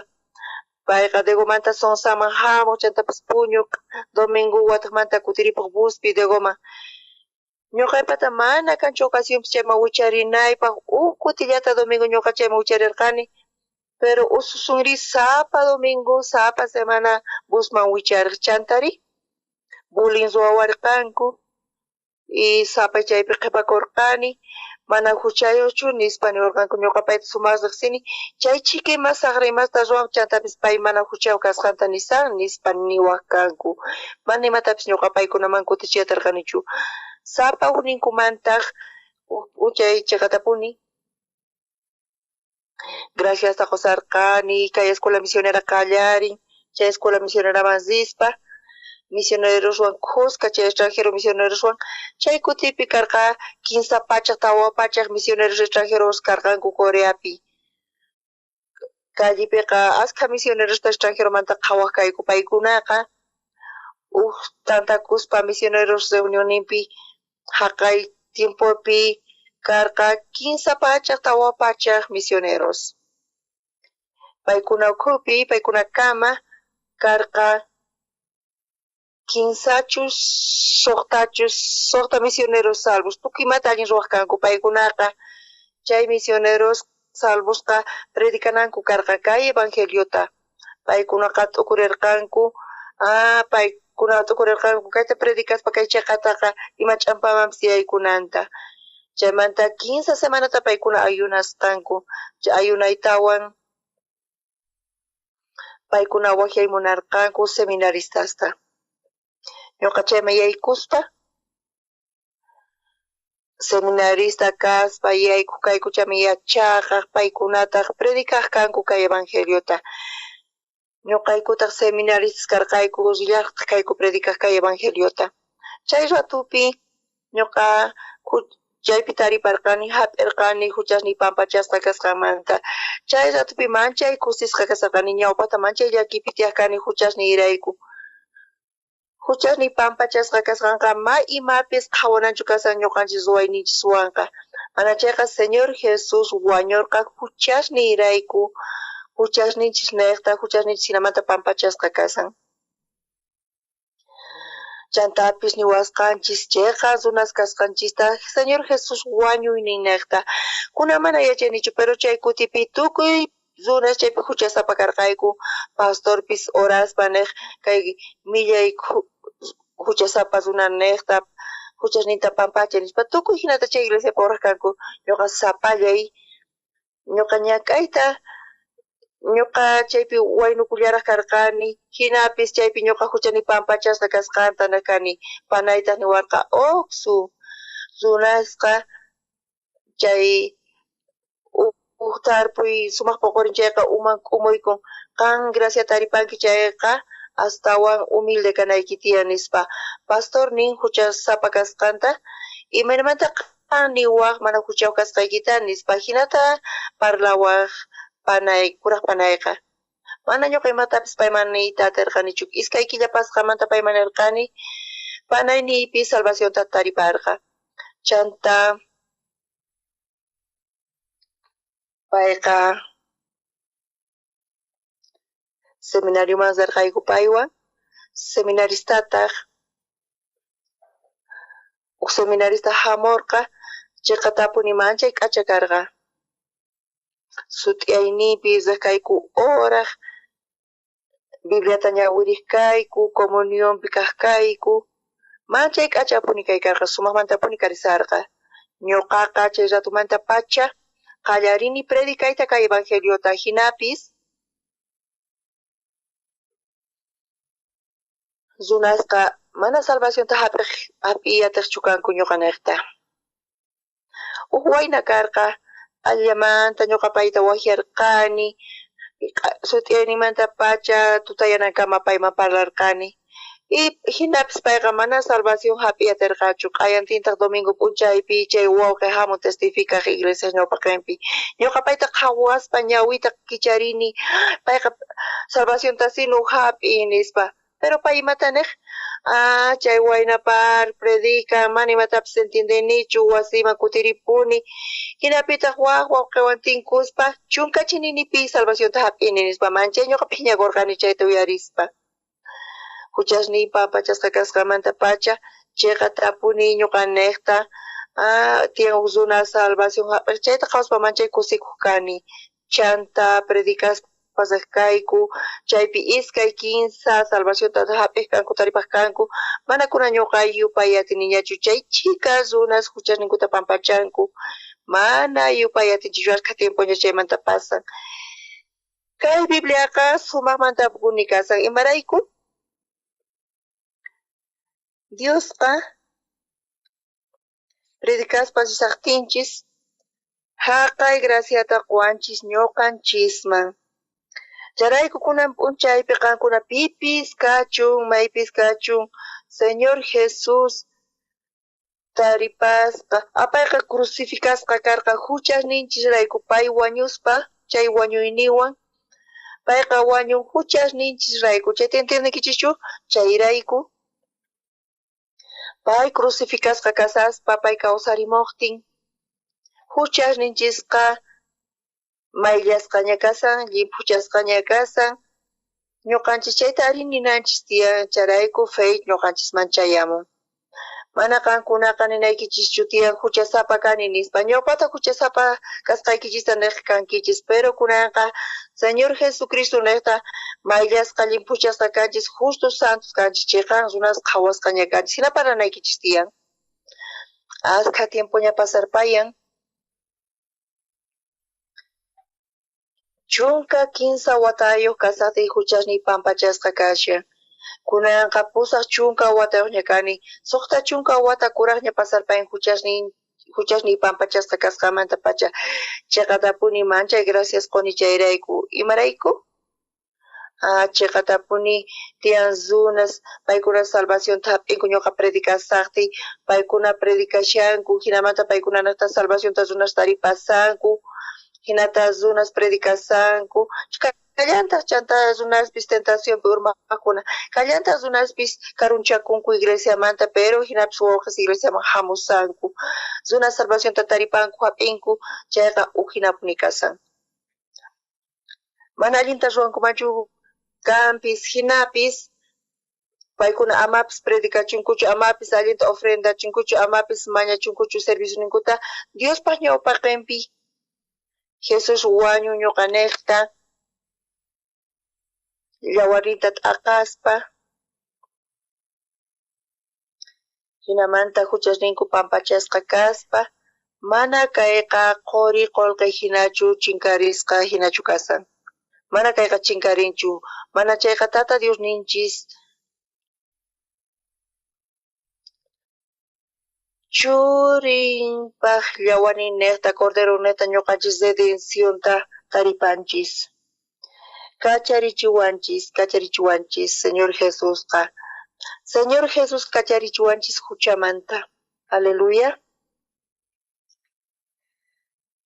Payqa Degomanta Sonsaman hamuq, chantapas puñuq domingo wataqmanta kutiripuq buspi Degoman. Ñuqaypata mana kanchu ocasionpis chayman wicharinaypaq, uj kutillata domingo ñuqa chayman wicharirqani, pero ususunri sapa domingo, sapa semana busman wichariq. Chantari bullying ruwawarqanku y sapa chaypi qhipakurqani, mana huchayuqchu nispa niwarqanku. Ñuqa payta sumaq riqsini, chay chhika ima saqra imasta ruwan, chantapis pay mana huchayuq kasqanta nisan nispa niwaq kanku. Mana imatapis ñuqa paykunaman kutichiyatarqanichu. Sapa ujninkumantaq uj p'unchay chiqatapuni graciasta qusarqani. Kay escuela misionera qallarin, chay escuela misioneraman rispa misioneroswan khuska, chay extranjero misioneroswan, chay kutipi karqa 300, 400 misioneros extranjeros karqanku Coreapi. Callepiqa askha misionerosta extranjeromanta qhawaq kayku. Paykunaqa uj tantakuspa misioneros reunioninpi jaqay tiempopi karqa 300, 400 misioneros. Paykuna ukhupi, paykunakama karqa 3chus, 6tachus, 6 misioneros salvos. Tukuy imata allin ruwaq kanku paykunaqa. Chay misioneros salvosqa predicananku karqa kay evangeliota. Paykunaqa t'ukurirqanku, paykuna t'ukurirqanku kayta predicaspa kay chiqataqa ima ch'ampamanpis yaykunanta. Chaymanta 15 semanata paykuna ayunasqanku. Chay ayunaytawan paykuna wajyay munarqanku seminaristasta. Ñuqa chayman yaykuspa seminarista kaspa yaykuq kayku chayman yachaqaq, paykunataq predicaq kanku kay evangeliota. Ñuqaykutaq seminaristas karqayku, rillaqtaq kayku predicaq kay evangeliota. Chay ratupi ñuqa chaypi tariparqani, hap'irqani huchasniy pampachasqa kasqanmanta. Chay ratupi manchay kusisqa kasarqani, ñawpaqta manchay llakipi tiyaq kani huchasniyrayku. Huchasniy pampachasqa kasqanqa ma imapis qhawananchu kasan ñuqanchis ruwayninchiswanqa. Mana chayqa Señor Jesús wañurqa huchasniyrayku, huchasninchis niqta, huchasninchis hinamanta pampachasqa kasan. Chantapis niwasqanchis chayqa runas kasqanchista Señor Jesús wañuynin niqta. Kuna mana yachanichu, pero chay kutipi tukuy runas chaypi huchasapa karqayku. Pastorpis oraspa niq kay millay huchasapa runa niqta, huchasninta pampacha nispa, tukuy hinata chay iglesiapi oraq kanku. Ñuqa sapallay, ñuqa ñak'ayta Ñoqa chaypi waynukullaraj karqani, jinapis chaypi ñoqa juchani pampachasqa kasqanta nerqani. Panaytaj niwarqa, Oqsu, runasqa chay uj tarpuy sumaq poqorin chayqa uman k'umuykun, qan gracia taripanki chayqa astawan humilde kanayki tiyan nispa. Pastor nin juchasapa kasqanta, imaynamanta qan niwaj mana juchayoj kasqaykita nispa. Jinata parlawaj panay, kuraj panayqa. Mana ñoqa imatapis payman niyta aterqanichu. 2 killa pasqamanta payman nerqani, panayniypi salvacionta tariparqa. Chanta payqa seminarioman rerqayku paywan, seminaristataj uj seminarista jamorqa, cheqatapuni manchay k'acha karqa. Sut'iyayniypi rej kayku horaj, Bibliata ñawirej kayku, comunionpi kaj kayku, manchay k'achapuni kay karqa, sumajmantapuni karisarqa. Ñoqaqa chay ratumanta pacha qallarini predicayta kay evangeliota, jinapis runasqa mana salvacionta hap'iy atejchu kanku ñoqanejta. Uj wayna karqa, allamanta ñoqa payta wajyarqani, sut'iyaynimanta pacha tutayanankama payman parlarqani. Y jinapis payqa mana salvación hap'iy aterqachu. Q'ayantintaj domingo p'unchaypi chay wawqi jamun testificaj iglesia ñawpaqenpi. Ñoqa payta qhawaspa ñawita kicharini, payqa salvacionta sino hap'iy nispa. Pero pay imata nej? Ah, chay wayna par predican, mana imatapis entiendenichu, wasiman kutiripuni. Jinapitaj waj wawqiwan tinkuspa chunkachininipi salvacionta hap'ini nispa. Manchay ñoqa phiñakurqani chayta uyarispa. Juchasniy pampachasqa kasqamanta pacha cheqatapuni ñoqanejta tiyan uj runa salvación hap'ej chayta qhawaspa manchay kusikuj kani. Chanta predicaspa pasaj kayku, chaypi 2 3 salvacionta hap'ej kanku, taripaj kanku, mana kuna ñoqa yupay atiniñachu chay chhika runas juchasninkuta pampachanku, mana yupay atinchikchu, ashkha tiempoña chaymanta pasan. Kay Bibliaqa sumajmantapuni kasan, imarayku? Diosqa predicaspa rishajtinchis jaqay graciata qowanchis ñoqanchisman. Chayrayku kunan p'unchaypi qankuna pipis kachun, maypis kachun, Señor Jesús taripasqa, payqa crucificasqa karqa juchasninchisrayku, pay wañuspa chay wañuyninwan, payqa wañun juchasninchisrayku. Chayta entiendenkichischu? Chayrayku pay crucificasqa kasaspa, pay kawsarimojtin, juchasninchisqa mayllasqaña kasan, llimphuchasqaña kasan. Ñoqanchis chayta ari ninanchis tiyan, chayrayku fe ñoqanchisman chayamun. Mana qankunaqa ninaykichischu tiyan juchasapa kani nispa. Ñawpata juchasapa kasqaykichista nej kankichis, pero kunanqa Señor Jesucristo nejta mayllasqa llimphuchasqa kanchis, justos santos kanchis, cheqan runas qhawasqaña kanchis. Jina paranaykichis tiyan. Askha tiempoña pasarpayan. 13 watayuq kasaqtiy juchasniy pampachasqa kashan. Kunanqa 80 watayuqña kani, 60 wata kurajña pasarpayan juchasniy pampachasqa kasqamanta pacha. Cheqatapuni manchay gracias qoni chayrayku. Imarayku? Cheqatapuni tiyan runas, paykuna salvacionta hap'inku ñoqa predicasaqtiy, paykuna predicashanku, jinamanta paykunanaqta salvacionta runas taripasanku, jinata runas predicasanku. Kallantaj chanta runaspis tentacionpi urmajkuna, kallantaj runaspis karunchakunku iglesiamanta, pero jinapis wawqis iglesiaman hamusanku. Runas salvacionta taripanku, hap'inku, chayqa uj jinapuni kasan. Mana allinta ruwankumanchu kanpis, jinapis paykuna amapis predicachunkuchu, amapis allinta ofrendachunkuchu, amapis mañachunkuchu servicioninkuta Diospaj ñawpaqenpi. Jesús wañu ñoqanejta yawarninta t'aqaspa, jinamanta juchasninku pampachasqa kaspa, mana kayqa qori qolqe hinachu chinkarisqa hinachu kasan. Mana kayqa chinkarinchu, mana chayqa Tata Diosninchis Churinpaj yawarninnejta, Corderonejta ñoqanchis redencionta taripanchis. Kacharichiwanchis, kacharichiwanchis, Señor Jesusqa. Señor Jesús kacharichiwanchis huchamanta. Aleluya.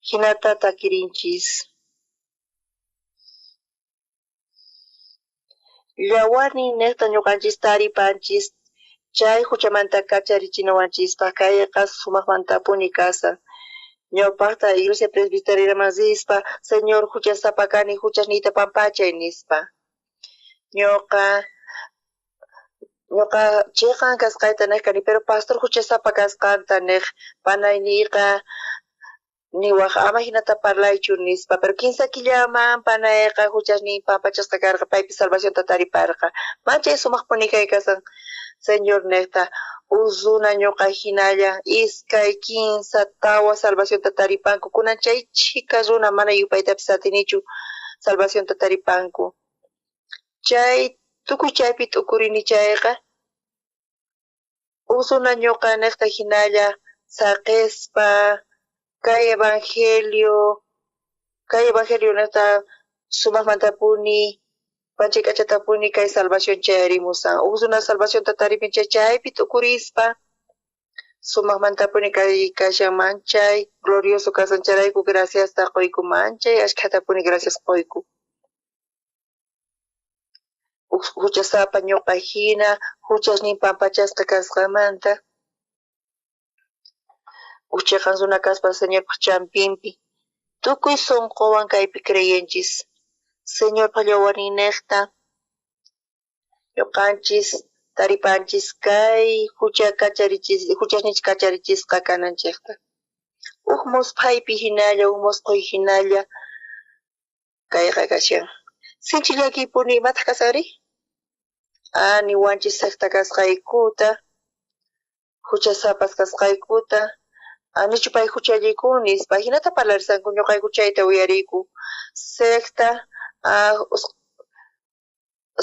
Hinata takirinchis. Yawarninnejta ñoqanchis taripanchis, chay huchamanta kacharichinawanchispaj kayqa sumajmantapuni kasan. Ñawpajta iglesia presbiterianaman rispa, Señor huchasapa kani, huchasniyta pampachay nispa. Ñuqa chiqan kasqayta nej kani, pero pastor huchasapa kasqanta nej, panayniyqa niwaj ama hinata parlaychu nispa, pero kinsa killaman panayqa huchasnin pampachasqa karqa, paypis salvacionta tariparqa. Manchay sumajpuni kay kasan, Señor nejta, uj runa ñuqa hinalla iskay, kinsa, tawa salvacionta taripanku, kunan chay chhika runa mana yupaytapis atinichu salvacionta taripanku. Chay tukuy chaypi t'ukurini chayqa, uj runa ñuqa nejta hinalla saqespa kay evangelio nejta sumajmantapuni manchay k'achatapuni kay salvación chayarimusan. Uj runa salvacionta taripin chay chaypi t'ukurispa sumajmantapuni kay kashan manchay glorioso kasan, chayrayku graciasta qoyku, manchay ashkhatapuni gracias qoyku. Huchasapa ñuqa hina huchasnin pampachasqa kasqanmanta, uj chiqan runa kaspa Señorpaj champinpi tukuy sunquwan kaypi creyenchis. Señorpaj yawarninnejta ñuqanchis taripanchis kay hucha kacharichis, huchasninchis kacharichisqa kananchejta. Uj musphaypi hinalla, uj musqhuy hinalla kayqa kashan. Sinchi llakiypuni imataq kasanri? Ah, niwanchis secta kasqaykuta, huchasapas kasqaykuta, anichu pay huchallikun nispa, hinata parlarisanku, ñuqayku chayta uyariyku. Secta,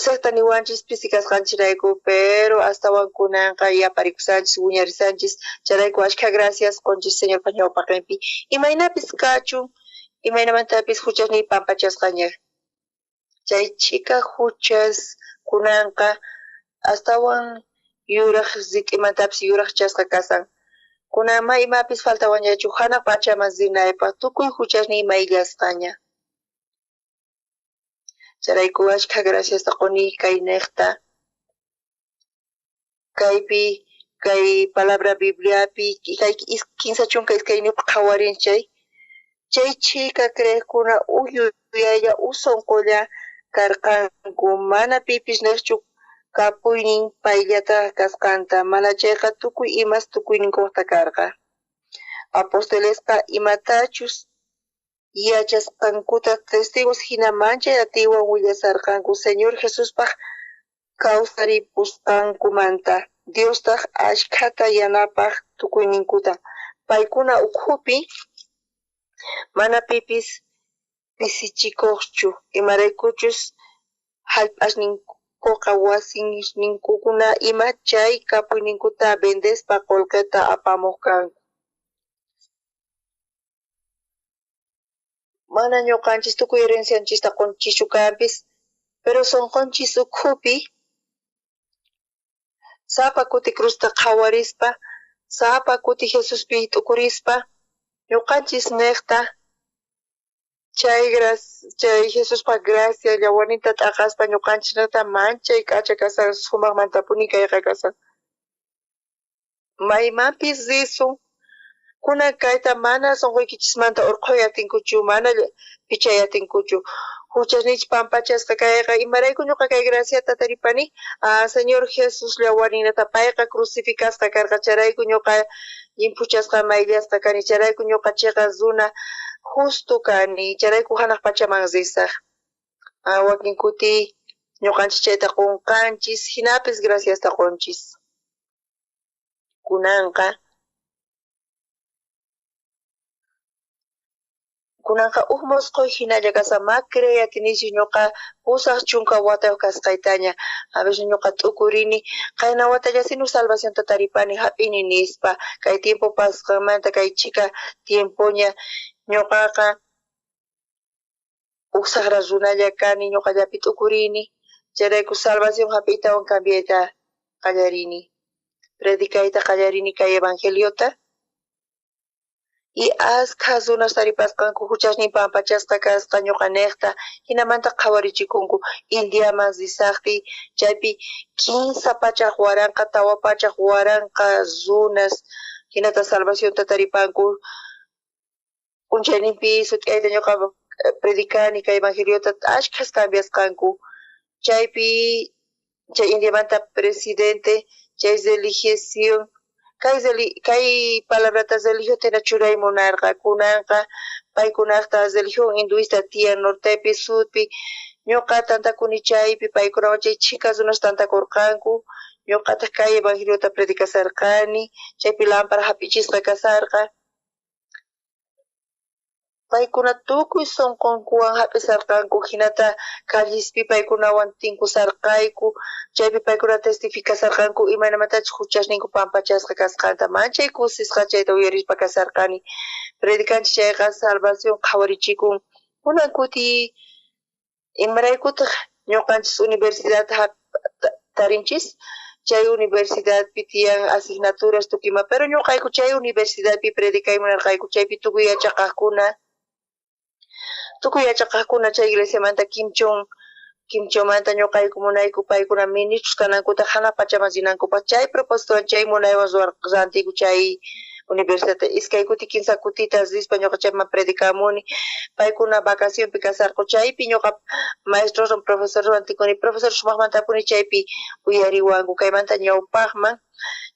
secta niwanchis pisi kasqanchirayku, pero astawan kunanqa yaparikushanchis, wiñarisanchis, chayrayku ashkha gracias qonchis Señorpa ñawpaqinpi. Imaynapis kachun, imaynamantapis huchasniy pampachasqaña. Chay chhika huchas kunanqa astawan yuraj rit'imantapis yurajchasqa kasan. Kunan ma imapis faltawanñachu hanaq pachaman rinaypaj tukuy huchasniy mayllasqaña. Chayrayku ashkha graciasta quni kay nejta. Kaypi kay palabra Bibliapi kay 32 qhawarin chay. Chay chhika creejkuna uj yuyaylla uj sunqulla karqanku, mana pipis nejchu kapuynin payllata kasqanta, mana chayqa tukuy imas tukuyninkojta karqa. Apostolesqa imatachus yachasqankuta testigos hina manchay atiywan willasarqanku Señor Jesuspaj kawsaripusqankumanta. Diostaj ashkhata yanapaj tukuyninkuta. Paykuna ukhupi mana pipis pisichikojchu, imaraykuchus jallp'asninkoqa wasisninkukuna ima chay kapuyninkuta vendespa qolqeta apamoj kanku. Mana ñuqanchis tukuy herencianchista qonchischu kanpis, pero sunqunchis ukhupi sapa kuti cruzta qhawarispa, sapa kuti Jesuspi t'ukurispa, ñuqanchis nejta chay Jesuspa gracia yawarninta t'aqaspa ñuqanchis nejta manchay k'acha kasan, sumajmantapuni kayqa kasan. Maymanpis risun, kunan kayta mana sunquykichismanta urqhuy atinkuchu, mana pichay atinkuchu. Huchasninchis pampachasqa kayqa, imarayku ñuqa kay graciata taripani? Ah, Señor Jesús yawarninata payqa crucificasqa karqa, chayrayku ñuqa llimphuchasqa mayllasqa kani, chayrayku ñuqa chiqan runa justo kani, chayrayku hanaq pachaman risaj. Ah, wakin kuti ñuqanchis chayta qunqanchis, hinapis graciasta qunchis. Kunanqa Kunanqa uj mosqoy jinalla kasqa, ma creey atinichu ñoqa 80 watayoj kasqaytaña. A veces ñoqa t'ukurini, qayna watallasinu salvacionta taripani jap'ini nispa. Kay tiempo pasqanmanta kay chhika tiempoña ñoqaqa uj sajra runalla kani, ñoqallapi t'ukurini. Chayrayku salvación jap'iytawan cambiayta qallarini. Predicayta qallarini kay evangeliota. Y askha runas taripasqanku juchasnin pampachasqa kasqa ñoqanejta, jinamanta qhawarichikunku. Indiaman risaqtiy chaypi 300,000 400,000 runas jinata salvacionta taripanku. P'unchayninpi sut'iyayta ñoqa predicani kay evangeliota, ashkhas cambiasqanku. Chaypi chay Indiamanta presidente chay religión kay palabrata religión churay munarqa. Kunanqa paykunaqta religión hinduista tiyan nortepi, sudpi. Ñoqa tantakuni chaypi paykunawan chay chhika runas tantakurqanku. Ñoqataq kay evangeliota predicasarqani. Chaypi lámpara jap'ichisqa kasarqa. Paykuna tukuy sonqonkuwan jap'isarqanku, jinata callispi paykunawan tinkusarqayku, chaypi paykuna testificasarqanku imaynamatachus juchasninku pampachasqa kasqanta. Manchay kusisqa chayta uyarispa kasarqani. Predicanchis chayqa salvación qhawarichikun. Kunan kuti imaraykutaq ñoqanchis universidad tarinchis? Chay universidadpi tiyan asignaturas tukima, pero ñoqayku chay universidadpi predicay munarqayku, chaypi tukuy yachaqaqkuna. Tukuy yachaqaqkuna chay iglesiamanta Kimchonmanta ñoqayku munayku paykuna ministros kanankuta janaq pachaman rinankupaq. Chay propósitowan chay munaywan rantiyku chay universidadta. 2 kuti 3 kutita rispa ñoqa chayman predicamuni. Paykuna vacacionpi kasarqu chaypi ñoqa maestrowan profesorwan tikuni. Profesor sumaqmantapuni chaypi uyariwanku. Kaymanta ñawpaqman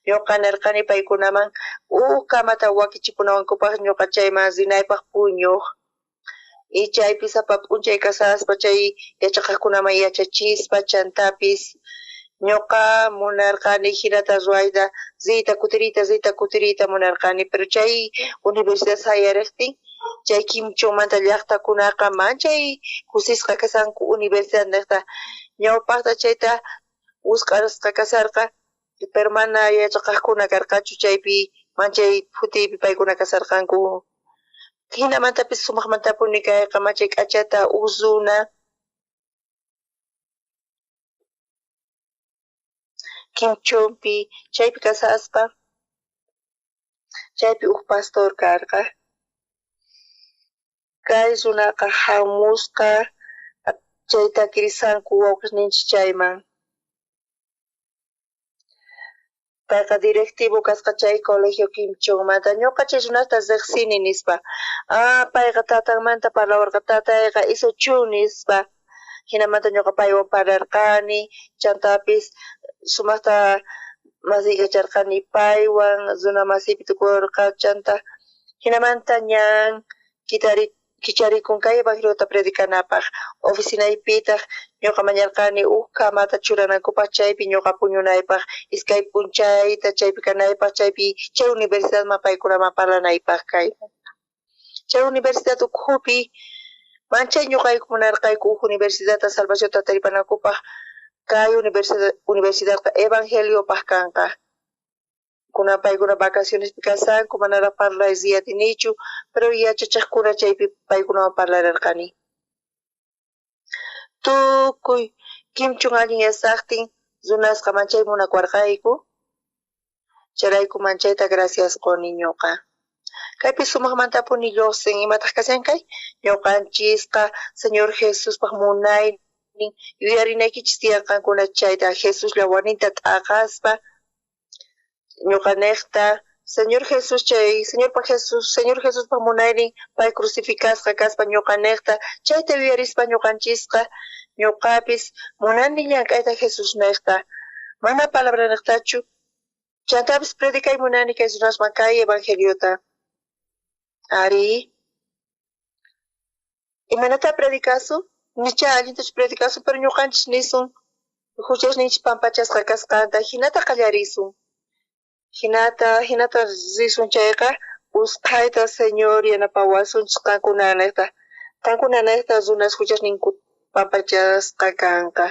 ñoqa nerqani paykunaman uj kamata wakichipunawankupaq ñoqa chayman rinaypaq puñuq. Y chaypi sapa p'unchay kasaspa chay yachaqaqkunaman yachachispa chantapis ñoqa munarqani jinata ruwayta, riyta kutiriyta, riyta kutiriyta munarqani. Pero chay universidad sayariqtin chay Kimchonmanta llaqtakunaqa manchay kusisqa kasanku universidad niqta. Ñawpaqta chayta wisq'arasqa kasarqa, pero mana yachaqaqkuna karqachu chaypi manchay phutiypi paykuna kasarqanku. Jinamantapis sumaqmantapuni kayqa manchay k'achata uj runa Kimchonpi chaypi kasaspa chaypi uj pastor karqa. Kay runaqa jamusqa chay takirisanku wawqisninchis chayman. Payqa directivo kasqa chay colegio Kimchonmanta. Ñoqa chay runasta riqsini nispa. Ah, payqa tatanmanta parlawarqa, tatayqa isochu nispa. Jinamanta ñoqa paywan parlarqani, chantapis sumaqta masiykacharqani paywan, runa masiypi tukurqa, chanta jinamanta ñan kicharikun kay evangeliota predicanapaq. Oficinaypitaq ñoqa mañarqani uj kamata churanankupaq chaypi ñoqa puñunaypaq, 2 p'unchayta chaypi kanaypaq, chaypi chay universidadman paykunaman parlanaypaq kay. Chay universidad ukhupi manchay ñoqayku munarqayku uj universidadta salvacionta taripanankupaq. Kay universidadqa evangeliopaq kanqa. Kunan paykuna vacacionespi kasanku, manaraq parlay riyatinichu, pero yachachaqkuna chaypi paykunawan parlararqani. Tukuy Kimchon allin yasaqtin runasqa manchay munakuwarqayku. Chayrayku manchayta gracias quni ñoqa. Kaypi sumaqmantapuni lluqsin, imataq kashan kay? Ñoqanchisqa Señor Jesuspaq munaynin yuyarinaykichis tiyan qankuna chayta Jesús llawarninta t'aqaspa ñoqanejta Señor Jesús chay Señorpa Jesús, Señor Jesuspaq munaynin pay crucificasqa kaspa ñoqanejta chayta yuyarispa ñoqanchisqa ñoqapis munani llank'ayta Jesús nejta mana palabra nejtachu chantapis predicay munani kay runasman kay evangeliota. Ari, imaynata predicasun? Nicha allintachu predicasun, pero ñoqanchis nisun juchasninchis pampachasqa kasqanta, hinata qallarisun. Hinata risun chayqa Usqhayta Señor yanapawasunchis qankunanejta. Qankunanejta runas huchasninku pampachasqa kanqa.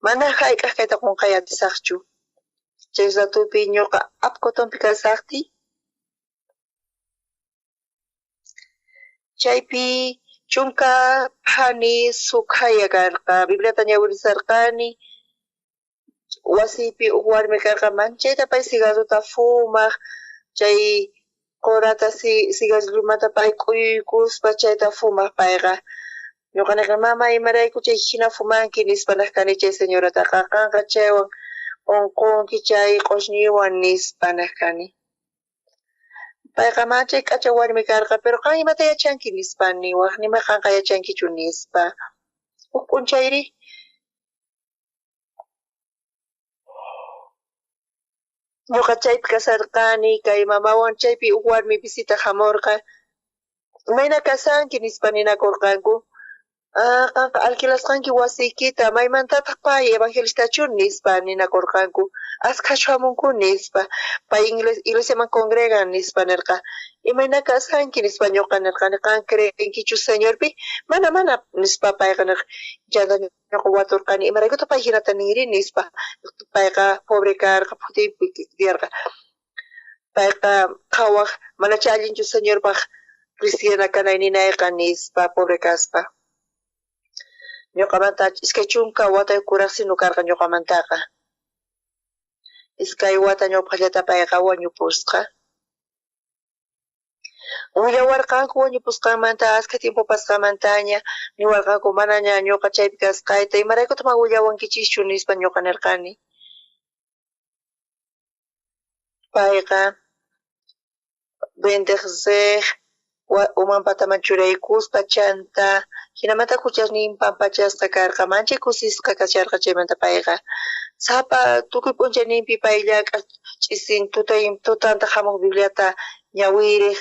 Mana hayk'aq kayta qonqay atisaqchu. Chay ratupi ñuqa Apcotonpi kasaqtiy, chaypi chunka phani sukhaya karqa. Bibliata ñawirisarqani. Wasiypi uj warmi karqa, manchayta pay cigarrota fumaq, chay qhorata cigarrillomanta pay k'uyuykuspa chayta fumaq payqa. Ñuqa nerqani, mama, imarayku chay jina fumanki nispa nej kani chay señorataqa, qanqa chaywan unqunki chay q'osñiwan nispa nej kani. Payqa manchay k'acha warmi karqa, pero qan imata yachanki nispa niwaj, nima qanqa yachankichu nispa. Uj p'unchayri ñuqa chaypi kasarqani kay mamawan, chaypi uj warmi visita jamorqa. Imayna kasanki nispa ninakurqanku. Ah, qanqa alquilasqanki wasiykita, maymantataq pay evangelistachu nispa ninakurqanku. Askhachu hamunku nispa. Pay iglesiaman congregan nispa nerqa. Imayna kasanki nispa ñuqa nerqani, qan creenkichu Señorpi? Mana, mana nispa payqa nerqa. Chanta ñuqa waturqani, imaraykutaq pay hinata ninri nispa. Payqa pobre karqa, phutiypi tiyarqa. Payqa qhawaj, manacha allinchu Señorpaq cristiana kanay ninayqa nispa, pobre kaspa. Ñuqamanta 20 watayuq kuraqsinu karqa ñuqamantaqa. 2 wata ñawpaqllata payqa wañupusqa. Willawarqanku wañupusqanmanta askha tiempo pasqanmantaña, niwarqanku manaña ñuqa chaypi kasqayta, imaraykutaq mana willawankichischu nispa ñuqa nerqani. Payqa vendeq riq, uman pataman churaykuspa chanta jinamanta huchasnin pampachasqa karqa, manchay kusisqa kasharqa chaymanta payqa. Sapa tukuy p'unchayninpi pay llank'aq ch'isin tutanta jamuq Bibliata ñawiriq,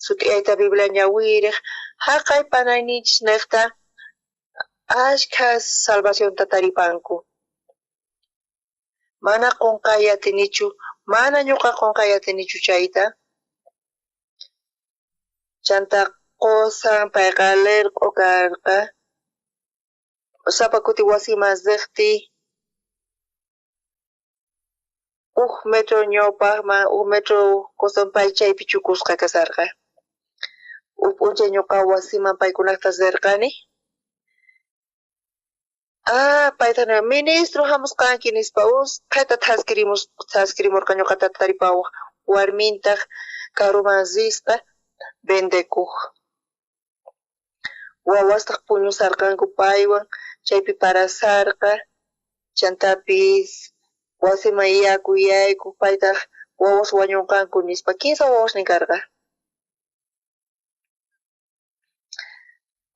sut'iyayta Biblia ñawiriq, haqay panayninchis neqta ashkha salvacionta taripanku. Mana qonqay atinichu, mana ñuqa qonqay atinichu chayta. Chanta qosan payqa lerq'o karqa. Sapa kuti wasiman riqtiy, uj metro ñawpaqman, uj metro qosan pay chaypi chukusqa kasarqa. Uj p'unchay ñuqa wasiman paykunaqta rirqani. Ah, payta nirqa, ministro hamusqanki nispa, usqhayta thaskirimurqa ñuqata taripawaq. Warmintaq karuman rispa vendekuq. Wawastaq puñusarqanku paywan, chaypi parasarqa, chantapis wasiman yaku yaykuq, paytaq wawas wañunqanku nispa, 15 wawasnin karqa.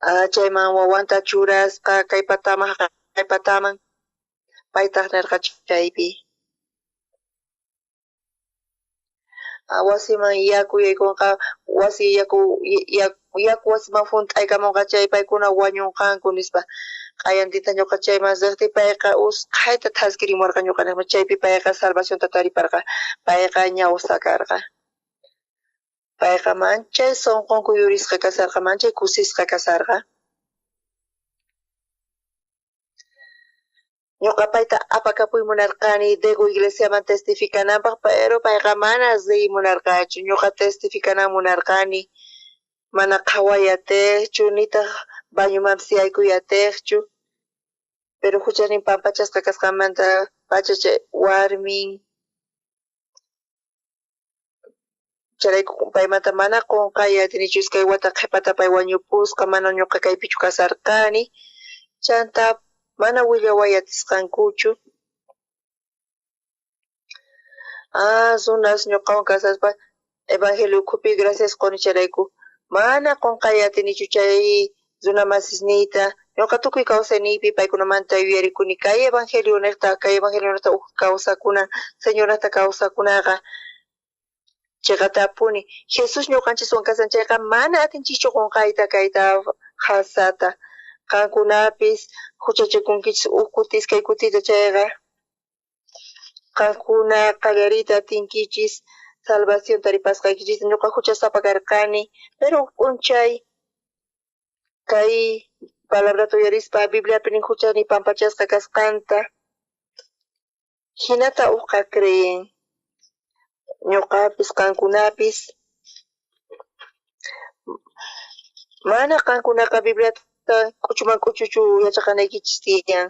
Ah, chayman wawanta churasqa kay pataman, haqay pataman, paytaq nerqa chaypi. Ah, wasiman yaku yaykunqa, wasi yaku, yaku wasiman junt'aykamunqa chay paykuna wañunqanku nispa. Q'ayantita ñuqa chayman riqtiy payqa usqhayta thaskirimurqa ñuqa niqman, chaypi payqa salvacionta tariparqa, payqa ñawsa karqa. Payqa manchay sonqon kuyurisqa kasarqa, manchay kusisqa kasarqa. Ñuqa payta apakapuy munarqani Dego iglesiaman testificananpaq, pero payqa mana riy munarqachu. Ñuqa testificanan munarqani, mana qhaway atiqchu, nitaq bañomanpis yaykuy atiqchu. Pero huchanin pampachasqa kasqanmanta pacha chay warmin chayrayku paymanta mana qonqay atinichu. 2 wata qhepata pay wañupusqa, mana ñuqa kaypichu kasarqani. Chanta mana willaway atisqankuchu. Ah, runas ñuqawan kasaspa evangelio ukhupi gracias qoni chayrayku. Mana qonqay atinichu chay runa masisniyta. Ñuqa tukuy kawsayniypi paykunamanta yuyarikuni kay evangelio neqta, kay evangelio neqta uj kawsakuna, Señor neqta kawsakunaqa. Chiqatapuni Jesús ñuqanchiswan kasan chayqa mana atinchischu qonqayta kayta qhasata. Qankunapis huchachakunkichis uj kuti iskay kutita chayqa qankuna qallariyta atinkichis Salvación taripasqaykichista. Ñuqa huchasapa karqani, pero uj p'unchay kay palabrata uyarispa Bibliapi nin huchasniy pampachasqa kasqanta. Hinata ujqa creen. Ñuqapis qankunapis mana qankunaqa Bibliata k'uchuman k'uchuchu yachaqanaykichis tiyan.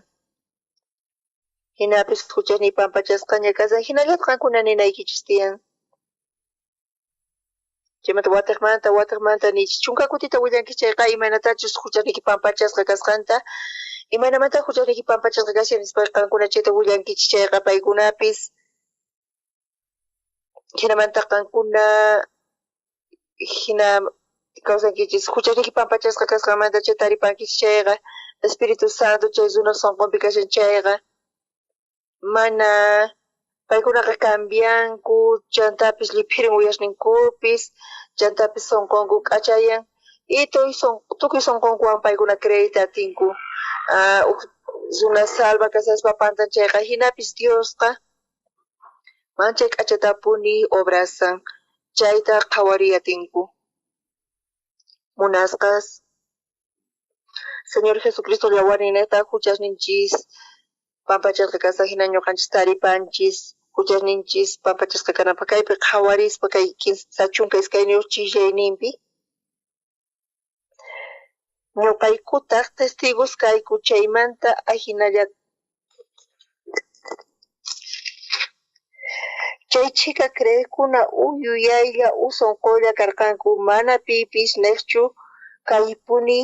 Hinapis huchasniy pampachasqaña kashan, hinallata qankuna ninaykichis tiyan. Chaymanta watiqmanta watiqmanta niychis, chunka kutita willankichis chayqa imaynatachus huchasniyki pampachasqa kasqanta, imaynamanta huchasniyki pampachasqa kashan nispa qankuna chayta willankichis chayqa paykunapis hinamanta qankuna hina kawsankichis, huchasniyki pampachasqa kasqanmanta chay taripankichis chayqa, Espíritu Santo chay runaq sunqunpi kashan chayqa, mana paykunaqa cambianku, chantapis lliphirin uyasninkupis, chantapis sunqunku k'achayan, y tukuy sunqunkuwan paykuna creeyta atinku. Uj runa salva kashaspa pantan chayqa, hinapis Diosqa manchay k'achatapuni obrasan, chayta qhawariy atinku. Munasqas, Señor Jesucristo yawarninejta huchasninchis pampachasqa kashan, hina ñuqanchis taripanchis huchasninchis pampachasqa kananpaq. Kaypi qhawarispa kay 32 chillayninpi ñuqaykutaq testigos kayku chaymanta ajinalla chay chhika creejkuna uj yuyaylla uj sunqulla karqanku, mana pipis nejchu kaypuni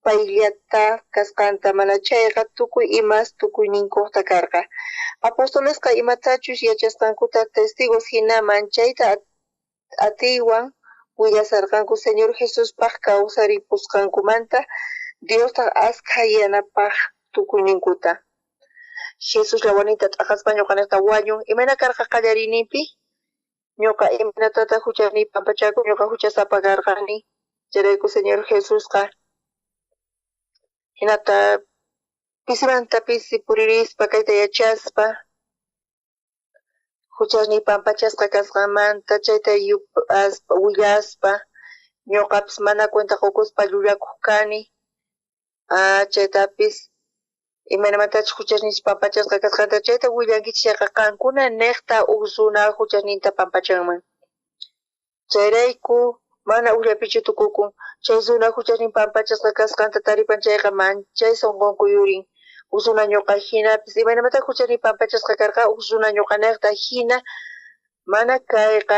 payllata kasqanta, mana chayqa tukuy imas tukuyninkojta karqa. Apostolesqa imatachus yachasqankuta testigos hina manchayta atiywan willasharqanku Señor Jesuspaj kawsaripusqankumanta, Diostaq askha yanapaj tukuyninkuta. Jesús yawarninta t'aqaspa ñuqanejta wañun. Imayna karqa qallariyninpi? Ñuqa imaynatataq huchasniy pampachakun, ñuqa huchasapa karqani. Chayrayku Señor Jesusqa hinata pisimanta pisi puririspa kayta yachaspa huchasniy pampachasqa kasqanmanta chayta yupaspa willaspa ñuqapis mana cuenta qukuspa llullakuq kani. Chaytapis imaynamantachus huchasninchis pampachasqa kasqanta chayta willankichis chayqa qankuna nejta uj runa huchasninta pampachanman. Chayrayku mana ujllapichu tukukun, chay runa huchasnin pampachasqa kasqanta taripan chayqa manchay sunqunku yurin. Uj runa ñuqa hinapis imaynamanta huchasniy pampachasqa karqa uj runa ñuqanejta hina mana kayqa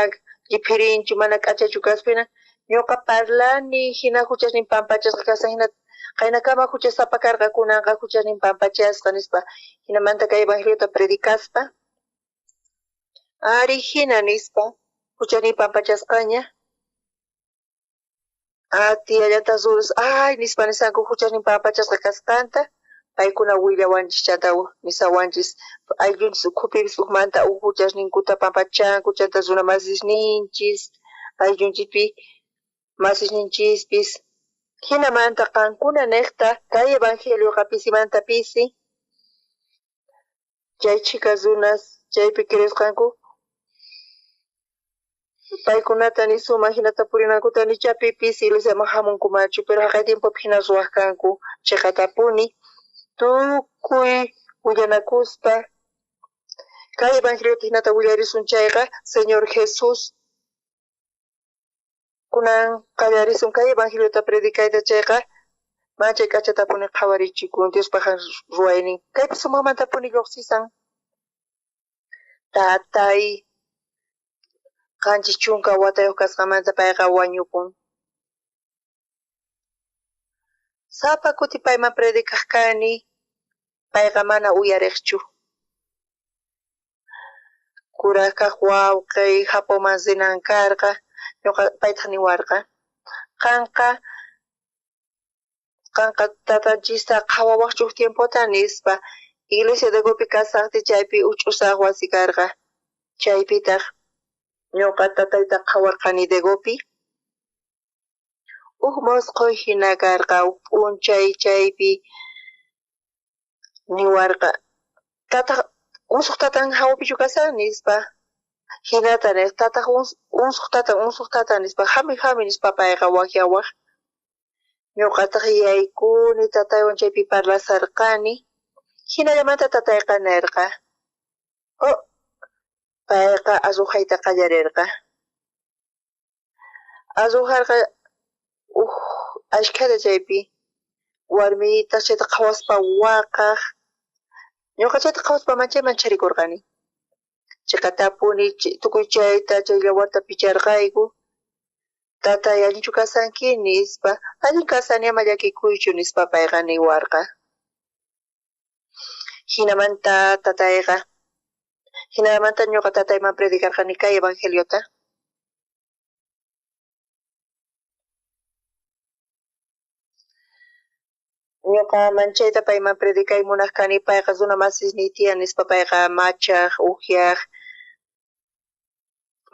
lliphirinchu, mana k'achachu kaspina ñuqa parlani hina huchasnin pampachasqa kasqan hina qaynakama huchasapa karqa kunanqa huchasnin pampachasqa nispa hinamanta kay evangeliota predicaspa ari hina nispa huchasniy pampachasqaña. Tiyallata runas ay nispa nisanku huchasnin pampachasqa kasqanta paykuna willawanchis chanta nisawanchis ayllunchis ukhupipis ujmanta uj huchasninkuta pampachanku chanta runa masisninchis ayllunchispi masisninchispis. Hinamanta qankuna nejta kay evangelioqa pisimanta pisi chay chhika runas chaypi creesqanku paykunata nisuman hinata purinankuta nicha pipis iglesiaman hamunkumanchu, pero jaqay tiempopi hina ruwaq kanku chiqatapuni tukuy willanakuspa kay evangeliota hinata willarisun chayqa Señor Jesús kunan qallarisun kay evangeliota predicayta chayqa manchay k'achatapuni qhawarichikun Diospaj ruwaynin kaypi sumaqmantapuni lluqsisan. Tatay 70 watayuq kasqanmanta payqa wañupun. Sapa kuti payman predicaq kani, payqa mana uyariqchu. Kuraj kaq wawqiy Japonman rinan karqa, ñuqa paytaq niwarqa, qanqa tatanchista qhawawaqchu uj tiempota nispa. Iglesia de Gopi kasaqti chaypi uj ch'usaq wasi karqa, chaypitaq ñuqa tatayta qhawarqani de Gopi. Uj mosqoy hina karqa, uj p'unchay chaypi niwarqa, tata musuq tatan hawapichu kashan nispa. Jinata nej, tataj unsoj tatan, unsoj tatan nispa, jami jami nispa payqa wajyawaj. Ñuqataq yaykuni tataywan chaypi parlasarqani. Jinallamanta tatayqa nerqa, oh, payqa arrojayta qallarerqa. Arrojarqa uj ashkhata chaypi, warmiytaq chayta qhawaspa waqaj. Ñuqa chayta qhawaspa manchay mancharikurqani. Chiqatapuni tukuy chayta chay yawarta picharqayku. Tatay, allinchu kasanki nispa, allin kasani ama llakikuychu nispa payqa niwarqa. Jinamanta tatayqa, jinamanta ñuqa tatayman predicarqani kay evangeliota. Ñuqa manchayta payman predicay munaj kani, payqa runa masisniy tiyan nispa payqa machaj, ujyaj.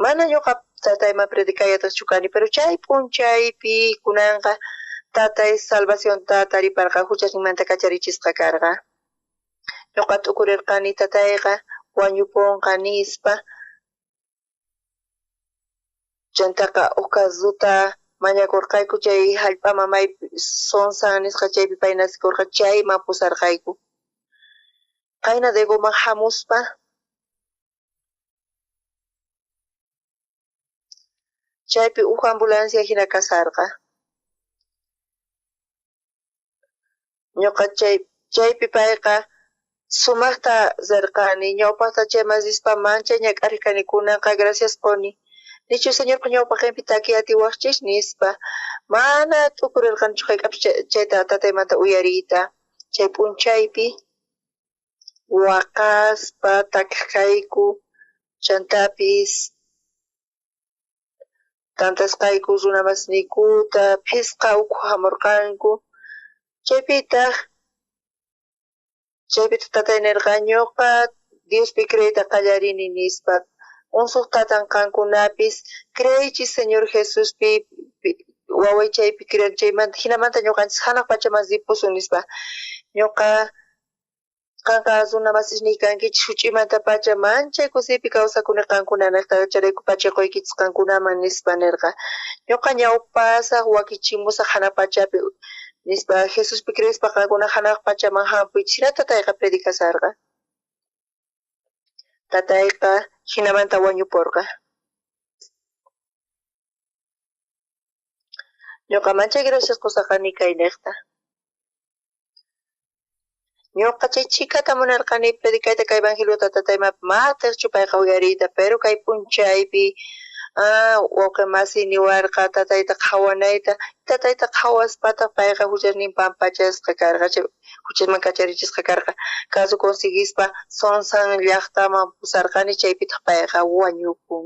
Mana ñuqa tatayman predicay atajchu kani, pero chay p'unchaypi kunanqa tatay salvacionta tariparqa, juchasninmanta kacharichisqa karqa. Ñuqa t'ukurirqani tatayqa wañuponqa nispa. Chantaqa uj carruta mañakurqayku chay jallp'aman maypi Sonsan nisqa chaypi pay nacikurqa chayman pusarqayku. Qayna Degoman jamuspa chaypi uj ambulancia jina kasarqa. Ñuqa chaypi payqa sumajta rerqani, ñawpajta chayman rispa manchay ñak'arej kani, kunanqa gracias qoni. Nichu Señorpa ñawpaqenpi takiy atiwajchis nispa. Mana t'ukurerqanichu jayk'apis chayta tataymanta uyariyta. Chay p'unchaypi waqaspa takej kayku, chantapis tantasqayku runa masniykuta, phisqa ukhu jamorqanku. Chaypitaj tatay nerqa, ñuqa Diospi creeyta qallarini nispa. Unsoj tatan qankunapis creeychis Señor Jesuspi, waway chaypi creen chaymanta, jinamanta ñuqanchis janaj pachaman ripusun nispa. Ñuqa qanqa runa masisniy kankichis juch'imantapacha manchay kusiypi kawsakuni qankunanejta, chayrayku pachiquykichis qankunaman nispa nerqa. Ñuqa ñawpasaj wakichimusaj janaj pachapi nispa, Jesuspi creespa qankuna janaj pachaman jampuychis. Jina tatayqa predicasarqa. Tatayqa jinamanta wañuporqa. Ñuqa manchay gracias qusaqani kaynejta. Ñuqa chay chhikata munarqani predicayta kay evangeliota tatayman matejchu payqa uyariyta, pero kay p'unchaypi wawqi masiy niwarqa tatayta qhawanayta, tatayta qhawaspataq payqa juchasnin pampachasqa karqa, juchasman kacharichisqa karqa. Caso conseguispa Sonsan llajtaman pusarqani, chaypitaq payqa wañupun.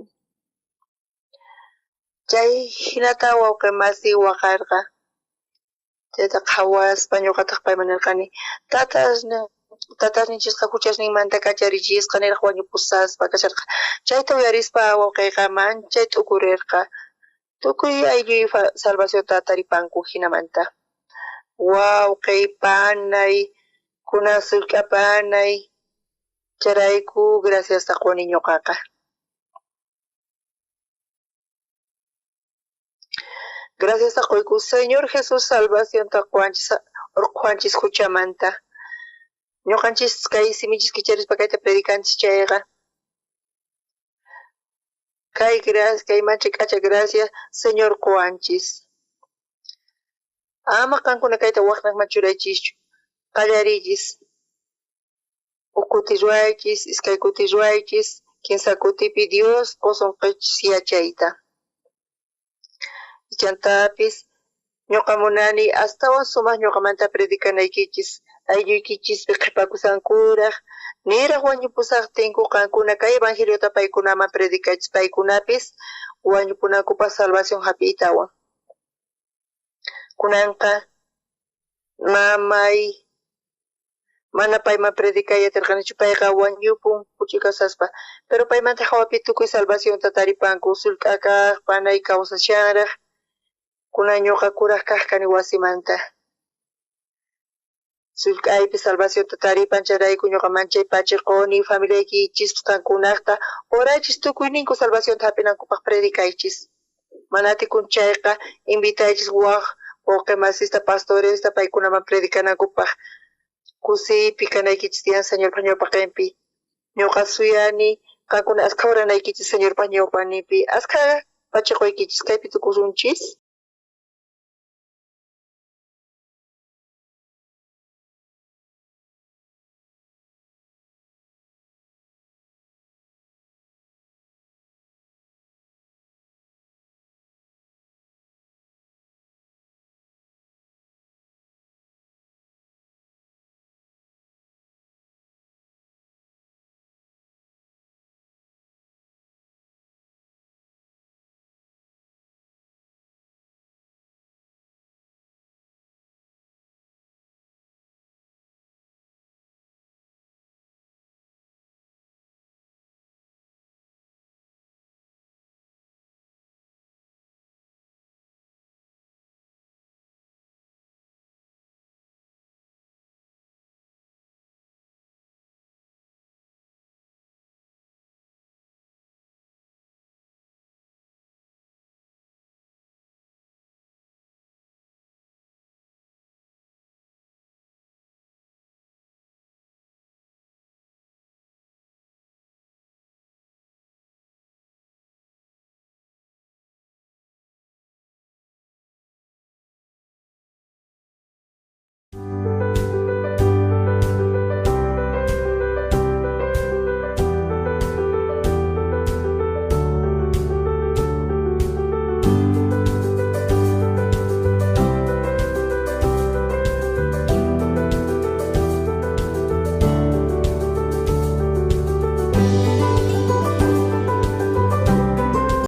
Chay jinata wawqi masiy waqarqa. Chayta qhawaspa ñuqataq payman nerqani, tatasninchisqa juchasninmanta kacharichisqa niraj wañupusaspa kasharqa. Chayta uyarispa wawqiyqa manchay t'ukurerqa. Tukuy aylluy salvacionta taripanku jinamanta. Wawqiy, panay, kunan sullk'a panay, chayrayku graciasta quni ñuqaqa. Graciasta qoyku Señor Jesús salvacionta qowanchis, orqhuwanchis juchamanta. Ñuqanchis kay simichis kicharispa kayta predicanchis chayqa. Kay gracia, kay manchay k'acha gracia Señor qowanchis. Ama qankuna kayta wajnajman churaychischu. Qallariychis. Uj kuti ruwaychis, iskay kuti ruwaychis, kinsa kutipi Dios qosunkichis yachayta. Chantapis ñuqa munani astawan sumaj ñuqamanta predicanaykichis, aylluykichispi qhipakusankuraj, niraj wañupusajtinku qankuna kay evangeliota paykunaman predicaychis, paykunapis wañupunankupaj salvación jap'iytawan. Kunanqa mamay mana payman predicay atirqanichu, payqa wañupun juch'uy kawsaspa, pero paymanta jawapi tukuy salvacionta taripanku, sullk'a kaj panay kawsashanraj, kunan ñuqa kuraj kaj kani wasimanta. Sullk'aypi salvacionta taripan, chayrayku ñuqa manchay pachiquni familiaykichispas qankunaqta oraychis tukuyninku salvacionta hap'inankupaq predicaychis. Mana atikun chayqa invitaychis waj wawqi masista pastoresta paykunaman predicanankupaq. Kusiypi kanaykichis tiyan Señorpa ñawpaqinpi. Ñuqa suyani qankuna askha oranaykichis Señorpa ñawpaqninpi. Askha pachiquykichis kaypi tukusunchis.